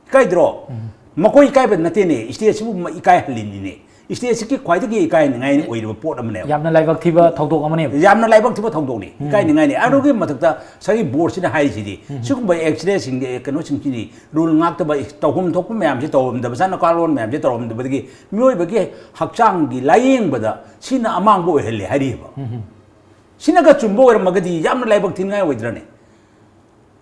ꯏꯀꯥꯏꯗ꯭ꯔꯣ? ꯃꯈꯣꯏ ꯏꯀꯥꯏꯕ ꯅꯠꯇꯦꯅꯦ, ꯁ꯭ꯇꯦꯠꯁꯤꯕꯨ ꯃ-, ꯏꯀꯥꯏꯍꯜꯂꯤꯅꯤꯅꯦ꯫ ꯁ꯭ꯇꯦꯠꯁꯤꯒꯤ ꯈ꯭ꯋꯥꯏꯗꯒꯤ ꯏꯀꯥꯏꯅꯤꯡꯉꯥꯏ ꯑꯣꯏꯔꯤꯕ ꯄꯣꯠ ꯑꯃꯅꯦꯕ꯫ ꯌꯥꯝꯅ ꯂꯥꯏꯕꯛ ꯊꯤꯕ ꯊꯧꯗꯣꯛ ꯑꯃꯅꯦꯕ꯫ ꯌꯥꯝꯅ ꯂꯥꯏꯕꯛ ꯊꯤꯕ ꯊꯧꯗꯣꯛꯅꯤ, ꯏꯀꯥꯏꯅꯤꯡꯉꯥꯏꯅꯤ꯫ ꯑꯗꯨꯒꯤ ꯃꯊꯛꯇ ꯉꯁꯥꯏꯒꯤ ꯕꯣꯔꯗꯁꯤꯅ ꯍꯥꯏꯔꯤꯁꯤꯗꯤ, ꯁꯤꯒꯨꯝꯕ ꯑꯦꯛꯁꯤꯗꯦꯟꯁꯤꯡꯒꯤ ꯀꯩꯅꯣꯁꯤꯡꯁꯤꯗꯤ, ꯔꯨꯜ ꯉꯥꯛꯇꯕ, ꯇꯧꯐꯝ ꯊꯣꯛꯄ ꯃꯌꯥꯝꯁꯤ ꯇꯧꯔꯝꯗꯕ, ꯆꯠꯅ ꯀꯥꯡꯂꯣꯟ ꯃꯌꯥꯝꯁꯤ ꯇꯧꯔꯝꯗꯕꯗꯒꯤ ꯃꯤꯑꯣꯏꯕꯒꯤ ꯍꯛꯆꯥꯡꯒꯤ ꯂꯥꯏꯌꯦꯡꯕꯗ ꯁꯤꯅ ꯑꯃꯥꯡꯕ ꯑꯣꯏꯍꯜꯂꯦ ꯍꯥꯏꯔꯤꯕ꯫ ꯁꯤꯅꯒ ꯆꯨꯝꯕ ꯑꯣꯏꯔꯝꯃꯒꯗꯤ ꯌꯥꯝꯅ ꯂꯥꯏꯕꯛ ꯊꯤꯅꯤꯡꯉꯥꯏ ꯑꯣꯏꯗ꯭ꯔꯅꯦ?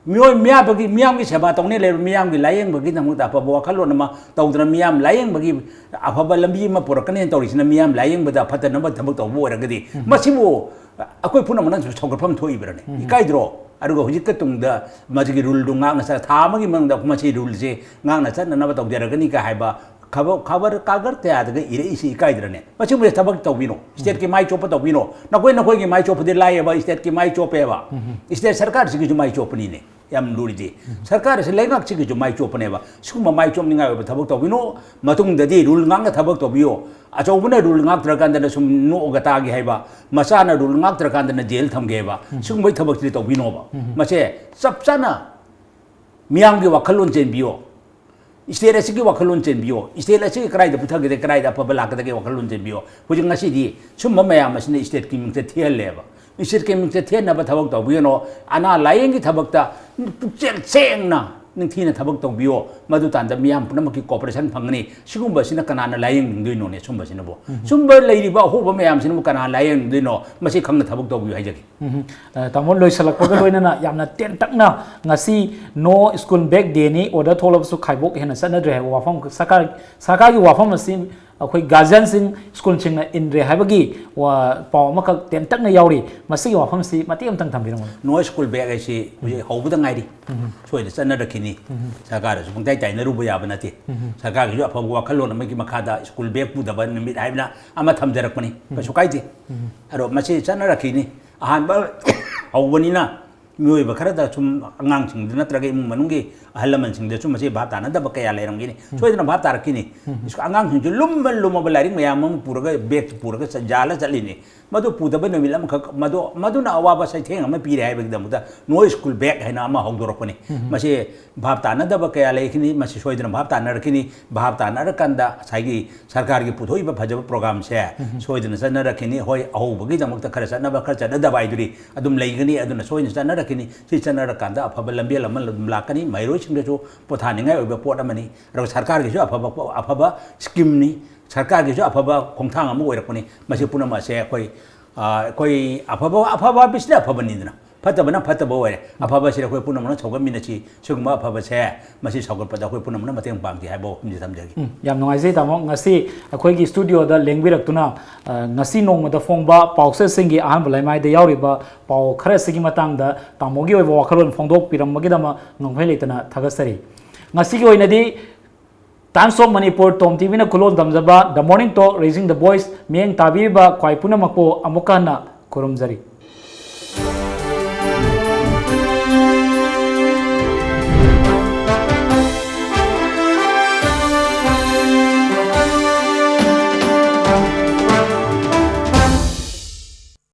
ꯃꯤꯑꯣꯏ ꯃꯤꯌꯥꯝꯕꯒꯤ, ꯃꯤꯌꯥꯝꯒꯤ ꯁꯦꯕꯥ ꯇꯧꯅꯤ ꯂꯩꯔꯕ ꯃꯤꯌꯥꯝꯒꯤ ꯂꯥꯏꯌꯦꯡꯕꯒꯤꯗꯃꯛꯇ ꯑꯐꯕ ꯋꯥꯈꯜꯂꯣꯟ ꯑꯃ ꯇꯧꯗꯅ, ꯃꯤꯌꯥꯝ ꯂꯥꯏꯌꯦꯡꯕꯒꯤ ꯑꯐꯕ ꯂꯝꯕꯤ ꯑꯃ ꯄꯨꯔꯛꯀꯅꯦꯅ ꯇꯧꯔꯤꯁꯤꯅ ꯃꯤꯌꯥꯝ ꯂꯥꯏꯌꯦꯡꯕꯗ ꯐꯠꯇꯅꯕ ꯊꯕꯛ ꯇꯧꯕ ꯑꯣꯏꯔꯒꯗꯤ, ꯃꯁꯤꯕꯨ ꯑꯩꯈꯣꯏ ꯄꯨꯝꯅꯃꯛꯅꯁꯨ ꯁꯧꯒꯠꯐꯝ ꯊꯣꯛꯏꯕ꯭ꯔꯅꯦ? ꯏꯀꯥꯏꯗ꯭ꯔꯣ? ꯑꯗꯨꯒ ꯍꯧꯖꯤꯛꯀ ꯇꯨꯡꯗ ꯃꯁꯤꯒꯤ ꯔꯨꯜꯗꯨ ꯉꯥꯛꯅ ꯆꯠ-, ꯊꯥ ꯑꯃꯒꯤ ꯃꯅꯨꯡꯗ ꯃꯁꯤ ꯔꯨꯜꯁꯦ ꯉꯥꯛꯅ ꯆꯠꯅꯅꯕ ꯇꯧꯖꯔꯒꯅꯤꯒ ꯍꯥꯏꯕ ꯈꯕ-, ꯈꯕꯔ ꯀꯥꯒꯔ ꯀꯌꯥꯗꯒ ꯏꯔꯛꯏꯁꯤ ꯏꯀꯥꯏꯗ꯭ꯔꯅꯦ? ꯃꯁꯤꯒꯨꯝꯕꯁꯦ ꯊꯕꯛ ꯇꯧꯕꯤꯅꯣ, ꯁ꯭ꯇꯦꯠꯀꯤ ꯃꯥꯏ ꯆꯣꯞꯄ ꯇꯧꯕꯤꯅꯣ꯫ ꯅꯈꯣꯏ ꯅꯈꯣꯏꯒꯤ ꯃꯥꯏ ꯆꯣꯞꯄꯗꯤ ꯂꯥꯏꯌꯦꯕ, ꯁ꯭ꯇꯦꯠꯀꯤ ꯃꯥꯏ ꯆꯣꯞꯄꯦꯕ꯫ ꯁ꯭ꯇꯦꯠ ꯁꯔꯀꯥꯔꯁꯤꯒꯤꯁꯨ ꯃꯥꯏ ꯆꯣꯞꯄꯅꯤꯅꯦ꯫ ꯌꯥꯝ ꯂꯨꯔꯤꯗꯤ ꯁꯔꯀꯥꯔ ꯑꯁꯤ ꯂꯩꯉꯥꯛꯁꯤꯒꯤꯁꯨ ꯃꯥꯏ ꯆꯣꯞꯄꯅꯦꯕ꯫ ꯁꯤꯒꯨꯝꯕ ꯃꯥꯏ ꯆꯣꯞꯅꯤꯡꯉꯥꯏ ꯑꯣꯏꯕ ꯊꯕꯛ ꯇꯧꯕꯤꯅꯣ꯫ ꯃꯇꯨꯡꯗꯗꯤ ꯔꯨꯜ ꯉꯥꯛꯅ ꯊꯕꯛ ꯇꯧꯕꯤꯌꯣ꯫ ꯑꯆꯧꯕꯅ ꯔꯨꯜ ꯉꯥꯛꯇ꯭ꯔꯀꯥꯟꯗꯅ ꯁꯨꯝ ꯅꯣꯛꯑꯒ ꯇꯥꯒꯦ ꯍꯥꯏꯕ, ꯃꯆꯥꯅ ꯔꯨꯜ ꯉꯥꯛꯇ꯭ꯔꯀꯥꯟꯗꯅ ꯖꯦꯜ ꯊꯝꯒꯦ ꯍꯥꯏꯕ, ꯁꯤꯒꯨꯝꯕꯒꯤ ꯊꯕꯛꯁꯤꯗꯤ ꯇꯧꯕꯤꯅꯣꯕ꯫ ꯃꯁꯦ ꯆꯞ ꯆꯥꯅ ꯃꯤꯌꯥꯝꯒꯤ ꯋꯥꯈꯜꯂꯣꯟ ꯆꯦꯟꯕꯤꯌꯣ꯫ ꯁ꯭ꯇꯦꯠ ꯑꯁꯤꯒꯤ ꯋꯥꯈꯜꯂꯣꯟ ꯆꯦꯟꯕꯤꯌꯣ꯫ ꯁ꯭ꯇꯦꯠ ꯑꯁꯤꯒꯤ ꯀꯗꯥꯏꯗ ꯄꯨꯊꯒꯗꯒꯦ, ꯀꯗꯥꯏꯗ ꯑꯐꯕ ꯂꯥꯛꯀꯗꯒꯦ ꯋꯥꯈꯜꯂꯣꯟ ꯆꯦꯟꯕꯤꯌꯣ꯫ ꯍꯧꯖꯤꯛ ꯉꯁꯤꯗꯤ ꯁꯨꯝꯕ ꯃꯌꯥꯝ ꯑꯁꯤꯅ ꯁ꯭ꯇꯦꯠꯀꯤ ꯃꯤꯡꯆꯠ ꯊꯤꯍꯜꯂꯦꯕ꯫ ꯁ꯭ꯇꯦꯠꯀꯤ ꯃꯤꯡꯆꯠ ꯊꯤꯍꯟꯅꯕ ꯊꯕꯛ ꯇꯧꯕꯤꯒꯅꯣ꯫ ꯑꯅꯥ ꯂꯥꯏꯌꯦꯡꯒꯤ ꯊꯕꯛꯇ ꯄꯨꯛꯆꯦꯜ ꯁꯦꯡꯅ ꯅꯤꯡꯊꯤꯅ ꯊꯕꯛ ꯇꯧꯕꯤꯌꯣ꯫ ꯃꯗꯨ ꯇꯥꯟꯗ ꯃꯤꯌꯥꯝ ꯄꯨꯝꯅꯃꯛꯀꯤ ꯀꯣꯑꯣꯄꯔꯦꯁꯟ ꯐꯪꯒꯅꯤ꯫ ꯁꯤꯒꯨꯝꯕꯁꯤꯅ ꯀꯅꯥꯅ ꯂꯥꯏꯌꯦꯡꯅꯤꯡꯗꯣꯏꯅꯣꯅꯦ? ꯁꯨꯝꯕꯁꯤꯅꯕꯨ, ꯁꯨꯝꯕ ꯂꯩꯔꯤꯕ ꯑꯍꯣꯕ ꯃꯌꯥꯝꯁꯤꯅꯕꯨ ꯀꯅꯥ ꯂꯥꯏꯌꯦꯡꯅꯤꯡꯗꯣꯏꯅꯣ? ꯃꯁꯤ ꯈꯪꯅ ꯊꯕꯛ ꯇꯧꯕꯤꯌꯨ ꯍꯥꯏꯖꯒꯦ꯫ ꯎꯝ꯫ ꯑ, ꯇꯥꯃꯣ, ꯂꯣꯏꯁꯤꯜꯂꯛꯄꯒ ꯂꯣꯏꯅꯅ ꯌꯥꯝꯅ ꯇꯦꯟꯇꯛꯅ ꯉꯁꯤ No School Bag Day ꯅꯤ, order ꯊꯣꯛꯂꯕꯁꯨ ꯈꯥꯏꯕꯣꯛ ꯍꯦꯟꯅ ꯆꯠꯅꯗ꯭ꯔꯦ ꯍꯥꯏꯕ ꯋꯥꯐꯝ, ꯁꯔꯀꯥꯔ, ꯁꯔꯀꯥꯔꯒꯤ ꯋꯥꯐꯝ ꯑꯁꯤ ꯑꯩꯈꯣꯏ ꯒꯥꯔꯖꯤꯌꯟꯁꯤꯡ, ꯁ꯭ꯀꯨꯜꯁꯤꯡꯅ ꯏꯟꯗ꯭ꯔꯦ ꯍꯥꯏꯕꯒꯤ ꯋꯥ-, ꯄꯥꯎ ꯑꯃꯈꯛ ꯇꯦꯟꯇꯛꯅ ꯌꯥꯎꯔꯤ꯫ ꯃꯁꯤꯒꯤ ꯋꯥꯐꯝꯁꯤ ꯃꯇꯦꯛ ꯑꯃꯇꯪ ꯊꯝꯕꯤꯔꯝꯃꯨ꯫ No School Bag ꯍꯥꯏꯁꯤ ꯍꯧꯖꯤꯛ ꯍꯧꯕꯗ ꯉꯥꯏꯔꯤ꯫ ꯁꯣꯏꯗꯅ ꯆꯠꯅꯔꯛꯈꯤꯅꯤ꯫ ꯁꯔꯀꯥꯔꯗꯁꯨ ꯄꯨꯡꯇꯥꯏ ꯇꯥꯏꯅꯔꯨꯕ ꯌꯥꯕ ꯅꯠꯇꯦ꯫ ꯁꯔꯀꯥꯔꯒꯤꯁꯨ ꯑꯐꯕ ꯋꯥꯈꯜꯂꯣꯟ ꯑꯃꯒꯤ ꯃꯈꯥꯗ ꯁ꯭ꯀꯨꯜ ꯕꯦꯒ ꯄꯨꯗꯕ ꯅꯨꯃꯤꯠ ꯍꯥꯏꯕꯅ ꯑꯃ ꯊꯝꯖꯔꯛꯄꯅꯤ꯫ ꯀꯩꯁꯨ ꯀꯥꯏꯗꯦ꯫ ꯑꯗꯣ ꯃꯁꯤ ꯆꯠꯅꯔꯛꯈꯤꯅꯤ꯫ ꯑꯍꯥꯟꯕ ꯍꯧꯕꯅꯤꯅ ꯃꯤꯑꯣꯏꯕ ꯈꯔꯗ ꯁꯨꯝ ꯑꯉꯥꯡꯁꯤꯡꯗ ꯅꯠꯇ꯭ꯔꯒ ꯏꯃꯨꯡ ꯃꯅꯨꯡꯒꯤ ꯑꯍꯜ ꯂꯃꯟꯁꯤꯡꯗꯁꯨ ꯃꯁꯤ ꯚꯥꯞ ꯇꯥꯅꯗꯕ ꯀꯌꯥ ꯂꯩꯔꯝꯒꯅꯤ, ꯁꯣꯏꯗꯅ ꯚꯥꯞ ꯇꯥꯔꯛꯈꯤꯅꯤ꯫ ꯑꯉꯥꯡꯁꯤꯡꯁꯨ ꯂꯨꯝꯃ ꯂꯨꯝꯃꯕ ꯂꯥꯏꯔꯤꯛ ꯃꯌꯥꯝ ꯑꯃ ꯄꯨꯔꯒ, ꯕꯦꯒꯇ ꯄꯨꯔꯒ ꯆꯠ-, ꯌꯥꯜꯂ ꯆꯠꯂꯤꯅꯤ꯫ ꯃꯗꯨ ꯄꯨꯗꯕ ꯅꯨꯃꯤꯠ ꯑꯃꯈꯛ, ꯃꯗꯨ, ꯃꯗꯨꯅ ꯑꯋꯥꯕ ꯆꯩꯊꯦꯡ ꯑꯃ ꯄꯤꯔꯦ ꯍꯥꯏꯕꯒꯤꯗꯃꯛꯇ No School Bag ꯍꯥꯏꯅ ꯑꯃ ꯍꯧꯗꯣꯔꯛꯄꯅꯤ꯫ ꯃꯁꯤ ꯚꯥꯞ ꯇꯥꯅꯗꯕ ꯀꯌꯥ ꯂꯩꯈꯤꯅꯤ꯫ ꯃꯁꯤ ꯁꯣꯏꯗꯅ ꯚꯥꯞ ꯇꯥꯅꯔꯛꯈꯤꯅꯤ꯫ ꯚꯥꯞ ꯇꯥꯅꯔꯀꯥꯟꯗ ꯉꯁꯥꯏꯒꯤ ꯁꯔꯀꯥꯔꯒꯤ ꯄꯨꯊꯣꯛꯏꯕ ꯐꯖꯕ programꯁꯦ ꯁꯣꯏꯗꯅ ꯆꯠꯅꯔꯛꯈꯤꯅꯤ꯫ ꯍꯣꯏ, ꯑꯍꯧꯕꯒꯤꯗꯃꯛꯇ ꯈꯔ ꯆꯠꯅꯕ, ꯈꯔ ꯆꯠꯅꯗꯕ ꯍꯥꯏꯗꯨꯗꯤ ꯑꯗꯨꯝ ꯂꯩꯒꯅꯤ꯫ ꯑꯗꯨꯅ ꯁꯣꯏꯗꯅ ꯆꯠꯅꯔꯛꯈꯤꯅꯤ꯫ ꯁꯤ ꯆꯠꯅꯔꯀꯥꯟꯗ ꯑꯐꯕ ꯂꯝꯕꯦꯜ ꯑꯃ ꯑꯗꯨꯝ ꯂꯥꯛꯀꯅꯤ꯫ ꯃꯍꯩꯔꯣꯏꯁꯤꯡꯗꯁꯨ ꯄꯣꯊꯥꯅꯤꯡꯉꯥꯏ ꯑꯣꯏꯕ ꯄꯣꯠ ꯑꯃꯅꯤ꯫ ꯑꯗꯨꯒ ꯁꯔꯀꯥꯔꯒꯤꯁꯨ ꯑꯐꯕ, ꯑꯐꯕ schemeꯅꯤ꯫ ꯁꯔꯀꯥꯔꯒꯤꯁꯨ ꯑꯐꯕ ꯈꯣꯡꯊꯥꯡ ꯑꯃ ꯑꯣꯏꯔꯛꯄꯅꯤ꯫ ꯃꯁꯤ ꯄꯨꯝꯅꯃꯛ ꯑꯁꯦ ꯑꯩꯈꯣꯏ, ꯑ, ꯑꯩꯈꯣꯏ ꯑꯐꯕ, ꯑꯐꯕ ꯍꯥꯏꯕꯁꯤꯅ ꯑꯐꯕꯅꯤꯗꯅ, ꯐꯠꯇꯕꯅ ꯐꯠꯇꯕ ꯑꯣꯏꯔꯦ꯫ ꯑꯐꯕꯁꯤꯗ ꯑꯩꯈꯣꯏ ꯄꯨꯝꯅꯃꯛꯅ ꯁꯧꯒꯠꯃꯤꯟꯅꯁꯤ꯫ ꯁꯤꯒꯨꯝꯕ ꯑꯐꯕꯁꯦ, ꯃꯁꯤ ꯁꯧꯒꯠꯄꯗ ꯑꯩꯈꯣꯏ ꯄꯨꯝꯅꯃꯛꯅ ꯃꯇꯦꯡ ꯄꯥꯡꯁꯤ ꯍꯥꯏꯕ ꯋꯥꯐꯝꯁꯤ ꯊꯝꯖꯒꯦ꯫ ꯎꯝ, ꯌꯥꯝ ꯅꯨꯡꯉꯥꯏꯖꯩ ꯇꯥꯃꯣ꯫ ꯉꯁꯤ ꯑꯩꯈꯣꯏꯒꯤ studioꯗ ꯂꯦꯡꯕꯤꯔꯛꯇꯨꯅ, ꯑ, ꯉꯁꯤ ꯅꯣꯡꯃꯗ ꯐꯣꯡꯕ ꯄꯥꯎꯆꯦꯁꯤꯡꯒꯤ ꯑꯍꯥꯟꯕ ꯂꯩꯃꯥꯏꯗ ꯌꯥꯎꯔꯤꯕ ꯄꯥꯎ ꯈꯔꯁꯤꯒꯤ ꯃꯇꯥꯡꯗ ꯇꯥꯃꯣꯒꯤ ꯑꯣꯏꯕ ꯋꯥꯈꯜꯂꯣꯟ ꯐꯣꯡꯗꯣꯛꯄꯤꯔꯝꯕꯒꯤꯗꯃꯛ ꯉꯝꯈꯩ ꯂꯩꯇꯅ ꯊꯥꯒꯠꯆꯔꯤ꯫ ꯉꯁꯤꯒꯤ ꯑꯣꯏꯅꯗꯤ Times of Manipur, Tom TVꯅ ꯈꯨꯂꯣꯟ ꯇꯝꯖꯕ The Morning Talk, Raising the Voice, ꯃꯤꯠꯌꯦꯡ ꯇꯥꯕꯤꯔꯤꯕ ꯈ꯭ꯋꯥꯏ ꯄꯨꯝꯅꯃꯛꯄꯨ ꯑꯃꯨꯛꯀ ꯍꯟꯅ ꯈꯨꯔꯨꯝꯖꯔꯤ꯫